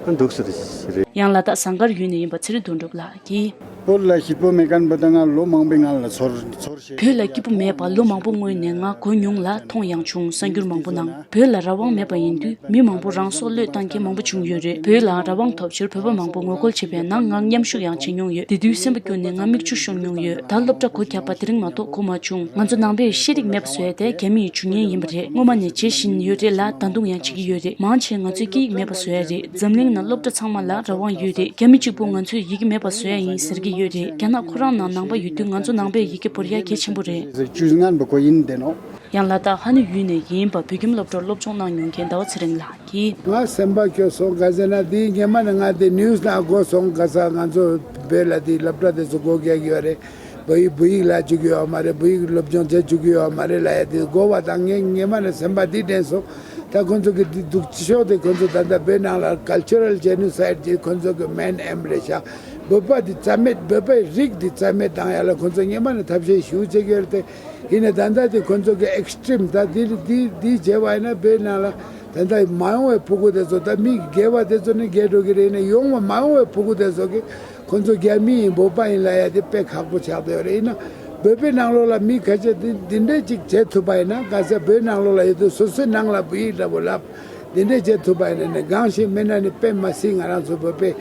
ཨ་འདུག་ས་དེ་རེད། ཡང་ལ་དྭགས་ཟངས་དཀར་ཡུལ་ནས་ཡིན་པ་ཚེ་རིང་དོན་གྲུབ་ལགས་ཀྱིས། བོད་ལ་ཞེ་པོ་མེད་མཁན་པོ་ད་ང་ལོ་མང་པོའི་ངང་ལ་ཚོར་ཚོར་ཤེས། བོད་ལ་སྐྱིད་པོ་མེད་པ་ལོ་མང་པོ་སྔོན་ནས་ང་གོ་མྱོང་ལ་མཐོང་ཡང་བྱུང་། གསར་འགྱུར་མང་པོ་ནང་བོད་ལ་རང་དབང་མེད་པ་ཡིན་དུས་མི་མང་པོ་རང་སྲོག་བློས་བཏང་མཁན་མང་པོ་བྱུང་ཡོད་རེད། བོད་ལ་རང་དབང་ཐོབ་ཕྱིར་བོད་པ་མང་པོ་ངོ་རྒོལ་བྱས་པའི་ནང་ང་མཉམ་ཞུགས་ཡང་བྱེད་མྱོང་ཡོད། དེ་དུས་སེམས་པ་སྐྱོ་ནས་ང་མིག་ཆུ་ཤོར་མྱོང་ཡོད། ད་སློབ་གྲྭ་སྒོ་བརྒྱབ་པ་དེ་རིང་མ་གཏོགས་གོ་མ་བྱུང་། ང་ཚོ་ནང་པས་ཤེས་རིག་མེད་པ་བཟོ་ཡ་དེ་རྒྱ་མི་ཡི་ཇུས་ངན་ཡིན་པ་རེད། སྔོན་མ་ནས་བྱེད་བཞིན་ཡོད་རེད་ལ་ད་དུང་ཡང་བྱེད་ཀྱི་ཡོད་རེད། མང་ཆེ་ང་ཚོའི་སྐད་ཡིག་མེད་པ་བཟོ་ཡ་རེད། འཛམ་གླིང་ནང་སློབ་གྲྭ་ཚང་མ་ལ་རང་དབང་ཡོད་རེད། རྒྱ་མི་གཅིག་པུ་ང་ཚོའི་ཡི་གེ་མེད་པ་བཟོ་ཡ་ཡིན་ཟེར་གྱི་ཡོད་རེད། རྒྱ་ནག་ཁོ་རང་ནང་ནང་པ་ཡོད་དུས་ང་ཚོ་ནང་པའི་ཡི་གེ་བོར་ཡ་གལ་ཆེན་པོ་རེད། ཇུས་ངན་པ་ཁོ་ཡིན་དེ་ནོ། ཡང་ལ་དྭགས་ཧ་ནུ་ཡུལ་ནས་ཡིན་པ་བོད་ཁྱིམ་སློབ་གྲྭར་སློབ་སྦྱོང་གནང་མྱོང་མཁན་ཟླ་བ་ཚེ་རིང་ལགས་ཀྱིས། ང་སེམས་པ་སྐྱོ་སོང་། ག་ཟེར་ན་དེའི་སྔན་མ་ནས་ང་དེ་ནིའུ་སི་ནང་གོ་སོང་། ག་ས་ང་ཚོ་བོད་ལ་དེ་སློབ་གྲྭ་དེ་ཚོ་སྒོ་རྒྱག་གི་ཡོད་རེད། བོད་ཡིག་བོད་ཡིག་བསླབ་བཅུག་གི་ཡོད་མ་རེད། བོད་ཡིག་སློབ་སྦྱོང་བྱེད་བཅུག་གི་ཡོད་མ་རེད་ལབ་ཡ་དེ་གོ་བ་དང་ངས་སྔན་མ་ནས་སེམས་པ་འདི་དྲན་སོང་། ད་ཁོ་ཚོ་གི་འདི་སྡུག་ཅི་ཤོག་དེ་ཁོ་ཚོ་ད་ལྟ་བོད་ནང་ལ་ཀལ་ཅར་རལ་ཇེ་ནོ་སའིད་ཀྱི་ཁོ་ཚོ་གི་མེན་ཨེམ་རེད་ཤག་བོད་པ་འདི་རྩ་མེད། བོད་པའི་རིགས་འདི་རྩ་མེད་བཏང་ཡ་ལ་ཁོ་ཚོ་སྔན་མ་ནས་ཐབས་ཤེས་ཞེ་པོ་བྱེད་ཀྱི་ཡོད་རེད་དེ། ཡིན་ནའི་ད་ལྟ་དེ་ཁོ་ཚོ་གི་ཨེག་སི་ཊི་རིམ་ད་འདི་འདི་འདི་བྱས་པ་ཡིན་ན་བོད་ནང་ལ་ད་ལྟ་མ་ཡོང་བའི་ཕྲུ་གུ་དེ་ཚོ་ད་མི་རྒས་པ་དེ་ཚོ་ནི་རྒས་འགྲོ་གི་རེད། ཡིན་ནའི་ཡོང་བ་མ་ཡོང་བའི་ཕྲུ་གུ་དེ་ཚོ་གི་ཁོ་ཚོ་རྒྱ་མི་ཡིན་བོད་པ་ཡིན་ལབ་ཡ་དེ་དཔེ་ཁག་པོ་ཆགས་བསྡད་ཡོད་རེད། ཡིན་ན་བོད་པའི་ནང་ལོགས་ལ་མི་ཁ་ཤས་འདི་འདི་འདྲས་ཅིག་བྱེད་ཐུབ་པ་ཡིན་ན། ག་ས་བོད་ནང་ལོགས་ལ་ཡོད་དུས་སོ་སོའི་ནང་ལ་བོད་ཡིག་འདྲ་པོ་ལབ་འདི་འདྲས་བྱེད་ཐུབ་པ་ཡིན་ན་ནི་གང་ཞིག་མེད་ན་ནི་དཔེ་མ་སྲིད་ང་རང་ཚོ་བོད་པའི་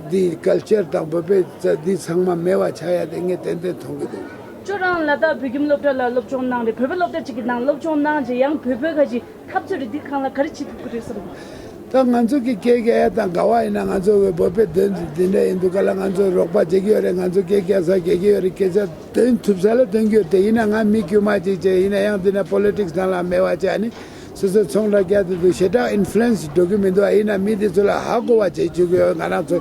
འདི་ཀལ་ཅར་དང་བོད་པའི་རྩ་འདི་ཚང་མ་མེད་པ་ཆགས་ཡ་དེ་ངས་ཏན་ཏན་མཐོང་གི་འདུག་ཁྱོད་རང་ལ་དྭགས་བོད་ཁྱིམ་སློབ་གྲྭ་ལ་སློབ་སྦྱོང་གནང་རེད། བོད་པའི་སློབ་གྲྭ་གཅིག་གི་ནང་སློབ་སྦྱོང་གནང་རྗེས་ཡང་བོད་པའི་ཁ་ཅིག་འཐབ་རྩོད་རེ་འདི་སྒང་ལ་ག་རེ་བྱེད་ཐུབ་ཀྱི་རེད་བསམ་གྱི། ད་ང་ཚོ་གི་སྐད་རྒྱག་ཡ་དང་ག་བ་ཡིན་ན་ང་ཚོ་བོད་པའི་དོན་འདི་འདྲ་ཡིན་འདུག་ག་ལ་ང་ཚོ་རོགས་པ་བྱེད་ཀྱི་ཡོད་རེད། ང་ཚོ་སྐད་རྒྱག་ས་རྒྱག་གི་ཡོད་རེད། སྐད་ཆ་འདོན་ཐུབ་ས་ལ་འདོན་གྱི་ཡོད་རེད། ཡིན་ན་ང་མི་དཀྱུས་མ་ཅིག་བྱས་ཡིན་ན་ཡང་འདི་ན་པོ་ལི་ཊིག་སི་ནང་ལ་མེད་པ་བྱས་ནི་སོ་སོའི་ཚོང་ལ་རྒྱག་དུས་འདུག་ཞེ་དྲག་ཨིན་ཕུ་ལུ་ཨེན་སི་འགྲོ་གི་མི་འདུག་ཨ་ཡིན་ན་མི་འདི་ཚོ་ལ་ཧ་གོ་བ་བྱེད་བཅུག་གི་ཡོད། ང་རང་ཚོ་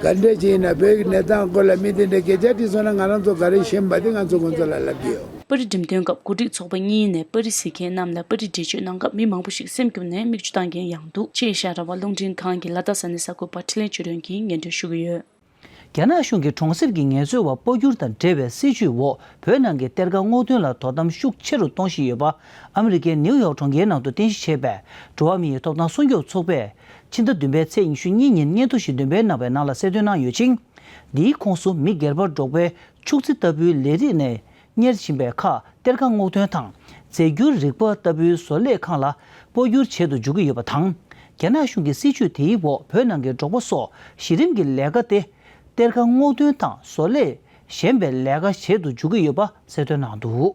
ག་འདྲ་ཅིག་ཡིན་ན་བོད་ཀྱི་གནས་སྟངས་སྐོར་ལ་མི་འདི་འདྲ་སྐད་ཆ་དྲིས་སོང་ན་ང་རང་ཚོ་ག་རེ་ཤེས་པ་དེ་ང་ཚོ་ཁོང་ཚོ་ལ་ལབ་ཀྱི་ཡོད། པར་རིས་འགྲེམས་སྟོན་སྐབས་གོ་སྒྲིག་ཚོགས་པ་གཉིས་ནས་པར་རིས་གཟིགས་མཁན་རྣམས་ལ་པར་རིས་འགྲེལ་བརྗོད་གནང་སྐབས་མི་མང་པོ་ཞིག་སེམས་སྐྱོ་ནས་མིག་ཆུ་བཏང་མཁན་ཡང་འདུག་ཅེས་ཤ་ར་བ་རླུང་འཕྲིན་ཁང་གི་ལ་དྭགས་ས་གནས་གསར་འགོད་པ་འཕྲིན་ལས་ཆོས་སྒྲོན་གྱིས་སྙན་སྒྲོན་ཞུ་གི་ཡོད། རྒྱ་ནག་གཞུང་གིས་གྲོང་གསེབ་ཀྱི་ངལ་རྩོལ་བ་སྤོ་སྒྱུར་དང་འབྲེལ་བའི་སྲིད་བྱུས་འོག་བོད་ནང་གི་གཏེར་ཁ་སྔོག་འདོན་ལ་དོ་དམ་ཤུགས་ཆེ་རུ་གཏོང་བཞིན་ཡོད་པ་ཨ་མི་རི་ཀའི་ནིའུ་ཡོག་གྲོང་ཁྱེར་ནང་དུ་རྟེན་གཞི་བྱས་པའི་འགྲོ་བ་མིའི་ཐོབ་ཐང་སྲུང་སྐྱོབ་ཚོགས་པས་ཕྱི་ཟླ་བདུན་པའི་ཚེས་ཉི་ཤུ་གཉིས་ཉིན་སྙན་ཐོ་ཞིག་འདོན་པའི་གནང་བའི་ནང་ལ་གསལ་སྟོན་གནང་ཡོད་ཅིང་། འདིའི་ཁོངས་སུ་མི་སྒེར་པར་འབྲོག་པའི་ཕྱུགས་རྫི་ལྟ་བུའི་ལས་རིགས་ནས་གཉེར་བཞིན་པའི་ཁག་གཏེར་ཁ་སྔོག་འདོན་དང་རྫས་འགྱུར་རིག་པ་ལྟ་བུའི་བཟོ་ལས་ཁང་ལ་སྤོ་སྒྱུར་བྱེད་དུ་འཇུག་གི་ཡོད་པ་དང་། རྒྱ་ནག་གཞུང་གི་སྲིད་བྱུས་དེའི་འོག་བོད་ནང་གི་འབྲོག་པ་སོགས་གཞི་རིམ་གྱི་ལས་ཀ་སྟེ། གཏེར་ཁ་སྔོག་འདོན་དང་བཟོ་ལས་གཞན་པའི་ལས་ཀ་བྱེད་དུ་འཇུག་གི་ཡོད་པ་གསལ་སྟོན་གནང་འདུག་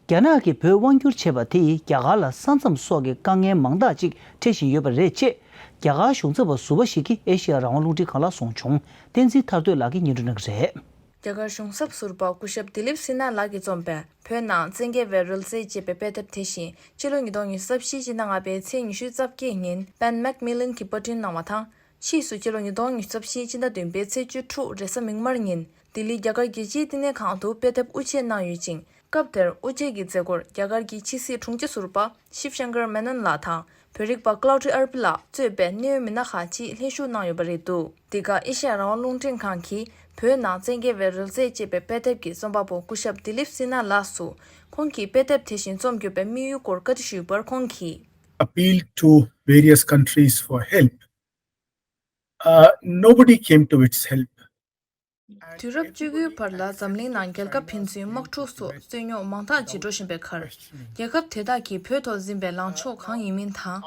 རྒྱ་ནག་གིས་བོད་དབང་བསྒྱུར་བྱས་པ་དེས་རྒྱ་གར་ལ་ས་མཚམས་སོགས་ཀྱི་དཀའ་ངལ་མང་དག་ཅིག་འཕྲད་བཞིན་ཡོད་པ་རེད་ཅེས། རྒྱ་གར་གཞུང་ཚབ་པ་ཟུར་པ་ཞིག་གིས་ཨེ་ཤེ་ཡ་རང་དབང་རླུང་འཕྲིན་ཁང་ལ་གསུངས་བྱུང་། བསྟན་འཛིན་ཐར་འདོད་ལགས་ཀྱིས་སྙན་སྒྲོན་གནང་གི་རེད། རྒྱ་གར་གཞུང་ཚབ་ཟུར་པ་སྐུ་ཞབས་ལྡི་ལིབ་སི་ན་ལགས་ཀྱིས་རྩོམ་པའི་བོད་ནང་བཙན་རྒྱལ་བའི་རོལ་རྩེད་ཅེས་པའི་དཔེ་དེབ་དེ་བཞིན་ཕྱི་ལོ་ཉིས་སྟོང་ཉི་ཤུ་རྩ་བཞི་ཕྱི་ཟླ་ལྔ་པའི་ཚེས་ཉི་ཤུ་རྩ་བརྒྱད་ཉིན་Ben Macmillan གྱིས་པར་སྐྲུན་གནང་བ་དང་། ཕྱིས་སུ་ཕྱི་ལོ་ཉིས་སྟོང་ཉི་ཤུ་རྩ་བཞི་ཕྱི་ཟླ་བདུན་པའི་ཚེས་བཅུ་དྲུག་རེས་གཟའ་མིག་དམར་ཉིན་ལྡི་ལི་རྒྱ་གར་རྒྱལ་སྤྱིའི་བསྟི་གནས་ཁང་དུ་དཔེ་དེབ་དབུ་འབྱེད་གནང་ཡོད་ཅིང་། སྐབས་དེར་དབུ་འབྱེད་ཀྱི་མཛད་སྒོར་རྒྱ་གར་གྱི་ཕྱི་སྲིད་དྲུང་ཆེ་ཟུར་པ་ཤིབ་ཤང་ཀར་མེ་ནན་ལགས་དང་བོད་རིག་པ་ཀླའུ་ཀྲི་ཨར་པི་ལགས་གཙོས་པའི་གནད་ཡོད་མི་སྣ་ཁག་ཅིག་ལྷན་ཞུགས་གནང་ཡོད་པ་རེད་འདུག་འདི་ག་ཨེ་ཤ་ཡ་རང་དབང་རླུང་འཕྲིན་ཁང་གིས་བོད་ནང་བཙན་རྒྱལ་བའི་རོལ་རྩེད་ཅེས་པའི་དཔེ་དེབ་ཀྱི་རྩོམ་པ་པོ་སྐུ་ཞབས་ལྡི་ལིབ་སི་ན་ལགས་སུ་ཁོང་གིས་དཔེ་དེབ་དེ་བཞིན་རྩོམ་དགོས་པའི་དམིགས་ཡུལ་སྐོར་བཀའ་འདྲི་ཞུས་པར་ཁོང་གིས། Appeal to various countries for help. Uh, nobody came to its help. དུས་རབས་བཅུ་དགུའི་བར་ལ་འཛམ་གླིང་ནང་རྒྱལ་ཁབ་ཕན་ཚུན་དམག་འཁྲུག་སོགས་རྩོད་རྙོག་མང་དག་ཅིག་འགྲོ་བཞིན་པའི་ཁར། རྒྱལ་ཁབ་དེ་དག་གིས་བོད་ཐོག་འཛིན་པའི་ལངས་ཕྱོགས་གང་ཡིན་མིན་དང་།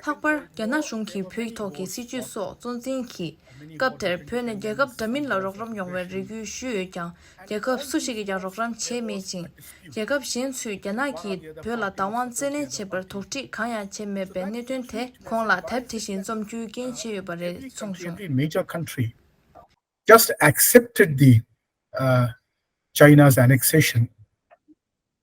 ལྷག་པར་རྒྱ་ནག་གཞུང་གིས་བོད་ཐོག་གི་སྲིད་བྱུས་སོགས་གཙོ་འཛིན་གྱིས། སྐབས་དེར་བོད་ནས་རྒྱལ་ཁབ་འདྲ་མིན་ལ་རོགས་རམ་ཡོང་བའི་རེ་སྐུལ་ཞུས་ཡོད་ཀྱང་། རྒྱལ་ཁབ་སུ་ཞིག་གིས་ཀྱང་རོགས་རམ་བྱས་མེད་ཅིང་། རྒྱལ་ཁབ་གཞན་ཚོས་རྒྱ་ནག་གིས་བོད་ལ་བདག་དབང་རྩོད་ལེན་བྱས་པར་དོགས་འདྲི་གང་ཡང་བྱས་མེད་པའི་གནད་དོན་དེ་ཁོང་ལ་དེབ་དེ་བཞིན་རྩོམ་རྒྱུའི་རྐྱེན་བྱས་ཡོད་པ་རེད་གསུངས་བྱུང་། Every major country just accepted the, uh, China's annexation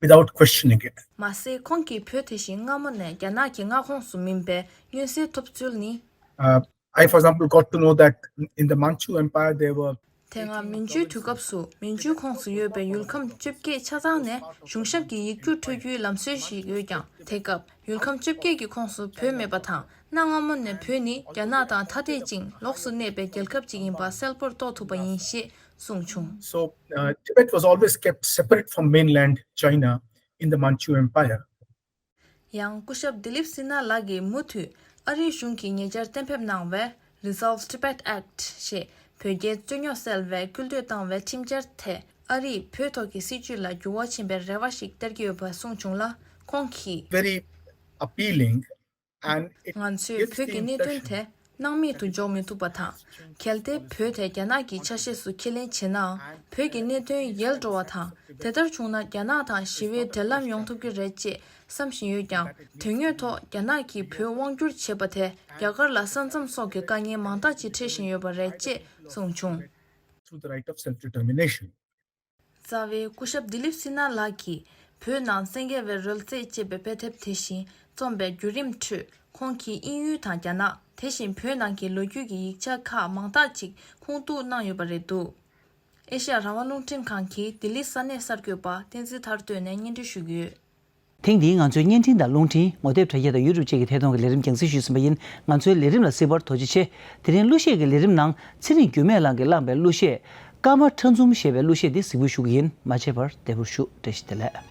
without questioning it. མ་ཟད་ཁོང་གིས་བོད་དེ་བཞིན་སྔ་མོ་ནས་རྒྱ་ནག་གི་མངའ་ཁོངས་སུ་མིན་པའི་མངོན་གསལ་ཐོབ་ཚུལ་ནི། Uh, I, for example, got to know that in the Manchu Empire there were དེ་སྔ་མན་ཇུའི་དུས་སྐབས་སུ་མན་ཇུའི་ཁོངས་སུ་ཡོད་པའི་ཡུལ་ཁམས་བཅོ་བརྒྱད་ཆ་ཚང་ནས་གཞུང་ཞབས་ཀྱི་ཡིག་རྒྱུགས་འཕྲོད་རྒྱུའི་ལམ་སྲོལ་ཞིག་ཡོད་ཀྱང་། དེ་སྐབས་ཡུལ་ཁམས་བཅོ་བརྒྱད་ཀྱི་ཁོངས་སུ་བོད་མེད་པ་དང་། གནའ་སྔ་མོ་ནས་བོད་ནི་རྒྱ་ནག་དང་ཐ་དད་ཅིང་ལོགས་སུ་གནས་པའི་རྒྱལ་ཁབ་ཅིག་ཡིན་པ་གསལ་པོར་རྟོགས་ཐུབ་པ་ཡིན་ཞེས་གསུངས་བྱུང་། So, uh, Tibet was always kept separate from mainland China in the Manchu Empire. ཡང་སྐུ་ཞབས་ལྡི་ལིབ་སི་ན་ལགས་ཀྱིས་མུ་མཐུད་ཨ་རིའི་གཞུང་གིས་ཉེ་ཆར་གཏན་འབེབས་གནང་བའི་Resolve Tibet Act ཞེས་བོད་རྒྱའི་རྩོད་རྙོག་སེལ་བའི་སྐུལ་འདེད་བཏང་བའི་ཁྲིམས་འཆར་དེ་ཨ་རིས་བོད་ཐོག་གི་སྲིད་བྱུས་ལ་འགྱུར་བ་ཕྱིན་པའི་རེ་བ་ཞིག་སྟེར་གྱི་ཡོད་པ་གསུངས་བྱུང་ལ། ཁོང་གིས། Very appealing and it ང་ཚོས་gives བོད་the ཀྱི་གནད་དོན་impression དེ་སྣང་མེད་དུ་འཇོག་མི་ཐུབ་པ་དང་། གལ་ཏེ་བོད་དེ་རྒྱ་ནག་གི་ཆ་ཤས་སུ་ཁས་ལེན་བྱས་ནའང་བོད་ཀྱི་གནད་དོན་ཡལ་འགྲོ་བ་དང་། དེ་ལྟར་བྱུང་ན་རྒྱ་ནག་དང་ཞི་བའི་འབྲེལ་ལམ་ཡོང་ཐུབ་ཀྱི་རེད་ཅེས་བསམ་བཞིན་ཡོད་ཀྱང་། དོན་དངོས་ཐོག་རྒྱ་ནག་གིས་བོད་དབང་བསྒྱུར་བྱས་པ་དེ་རྒྱ་གར་ལ་ས་མཚམས་སོགས་ཀྱི་དཀའ་ངལ་མང་དག་ཅིག་འཕྲད་བཞིན་ཡོད་པ་རེད་ཅེས་གསུངས་བྱུང་། Through the right of self-determination. རྩ་བའི་སྐུ་ཞབས་ལྡི་ལིབ་སི་ན་ལགས་ཀྱིས་བོད་ནང་བཙན་རྒྱལ་བའི་རོལ་རྩེད་ཅེས་པའི་དཔེ་དེབ་དེ་བཞིན་རྩོམ་པའི་བརྒྱུད་རིམ་ཁྲོད། ཁོང་གིས་དབྱིན་ཡུལ་དང་རྒྱ་ནག་དེ་བཞིན་བོད་ནང་གི་ལོ་རྒྱུས་ཀྱི་ཡིག་ཆ་ཁག་མང་དག་ཅིག་ཁུངས་གཏུགས་གནང་ཡོད་པ་རེད་འདུག་ཨེ་ཤ་ཡ་རང་དབང་རླུང་འཕྲིན་ཁང་གིས་ལྡི་ལི་ས་གནས་གསར་འགོད་པ་བསྟན་འཛིན་ཐར་འདོད་ནས་སྙན་སྒྲོན་ཞུ་གི་ཡོད། ཐེངས་འདིའི་ང་ཚོའི་བརྙན་འཕྲིན་དང་རླུང་འཕྲིན། ངོ་དེབ། དྲ་རྒྱ་དང་ཡུ་ཊུབ་བཅས་ཀྱི་ཐད་གཏོང་གི་ལས་རིམ་རྒྱང་སྲིང་ཞུས་ཟིན་པ་ཡིན། ང་ཚོའི་ལས་རིམ་ལ་གཟིགས་པར་ཐུགས་རྗེ་ཆེ། དེ་རིང་གླུ་གཞས་ཀྱི་ལས་རིམ་ནང་ཚེ་རིང་འགྱུར་མེད་ལགས་ཀྱིས་བླངས་པའི་གླུ་གཞས། སྐར་མ་ཁྲ་འཛུམ་ཞེས་པའི་གླུ་གཞས་འདི་གཟིགས་འབུལ་ཞུ་གི་ཡིན། མ་ཆད་པར་བདེ་པོར་བཞུགས། བཀྲ་ཤིས་བདེ་ལེགས།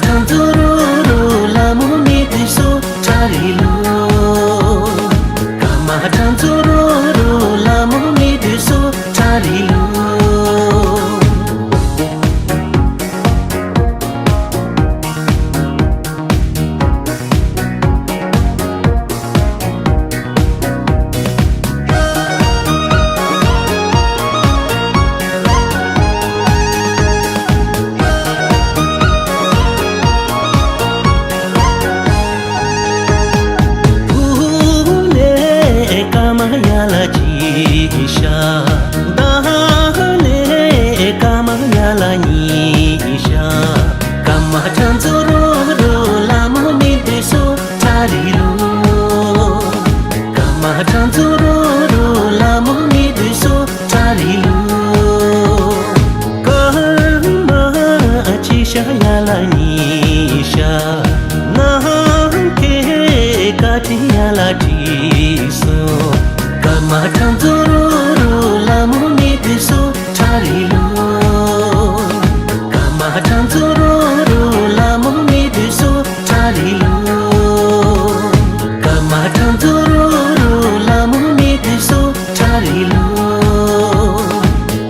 ཁྲང་ཛུ་རུ་རུ་ལ་མོ་མི་དུ་སོ་ཁྲ་རི་ལུ། ཀ་མ་ཁྲང་ཛུ་རུ་རུ་ལ་མོ་མི་དུ་སོ་ཁྲ་རི་ལུ། ཕུ་ལེ་ཀ་མ་ཡ་ལ་ཅི་ཤ། ད་ལེ་ཀ་མ་ཡ་ལ་ཉི་ཤ། ཀ་མ་ཁྲང་ཛུ་རུ་རུ་ལ་མོ་མི་དུ་སོ་ཁྲ་རི་ལུ། ཀ་མ་ཁྲང་ཛུ་རུ་རུ་ལ་མོ་མི་དུ་སོ་ཁྲ་རི་ལུ། ཀ་མ་ཅི་ཤ་ཡ་ལ་ཉི་ཤ། ན་ཁེ་ཀ་ཏི་ཡ་ལ་ཏི་སོ། ཀ་མ་ཁྲང་ཛུ་རུ་རུ་ལ་མོ་མི་དུ་སོ་ཁྲ་རི་ལུ། ཀ་མ་ཁྲང་ཛུ་རུ་རུ་ལ་མོ་མི་དུ་སོ་ཁྲ་རི་ལུ། ཀ་མ་ཁྲང་ཛུ་རུ་རུ་ལ་མོ་མི་དུ་སོ་ཁྲ་རི་ལུ།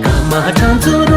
ཀ་མ་ཁྲང་ཛུ་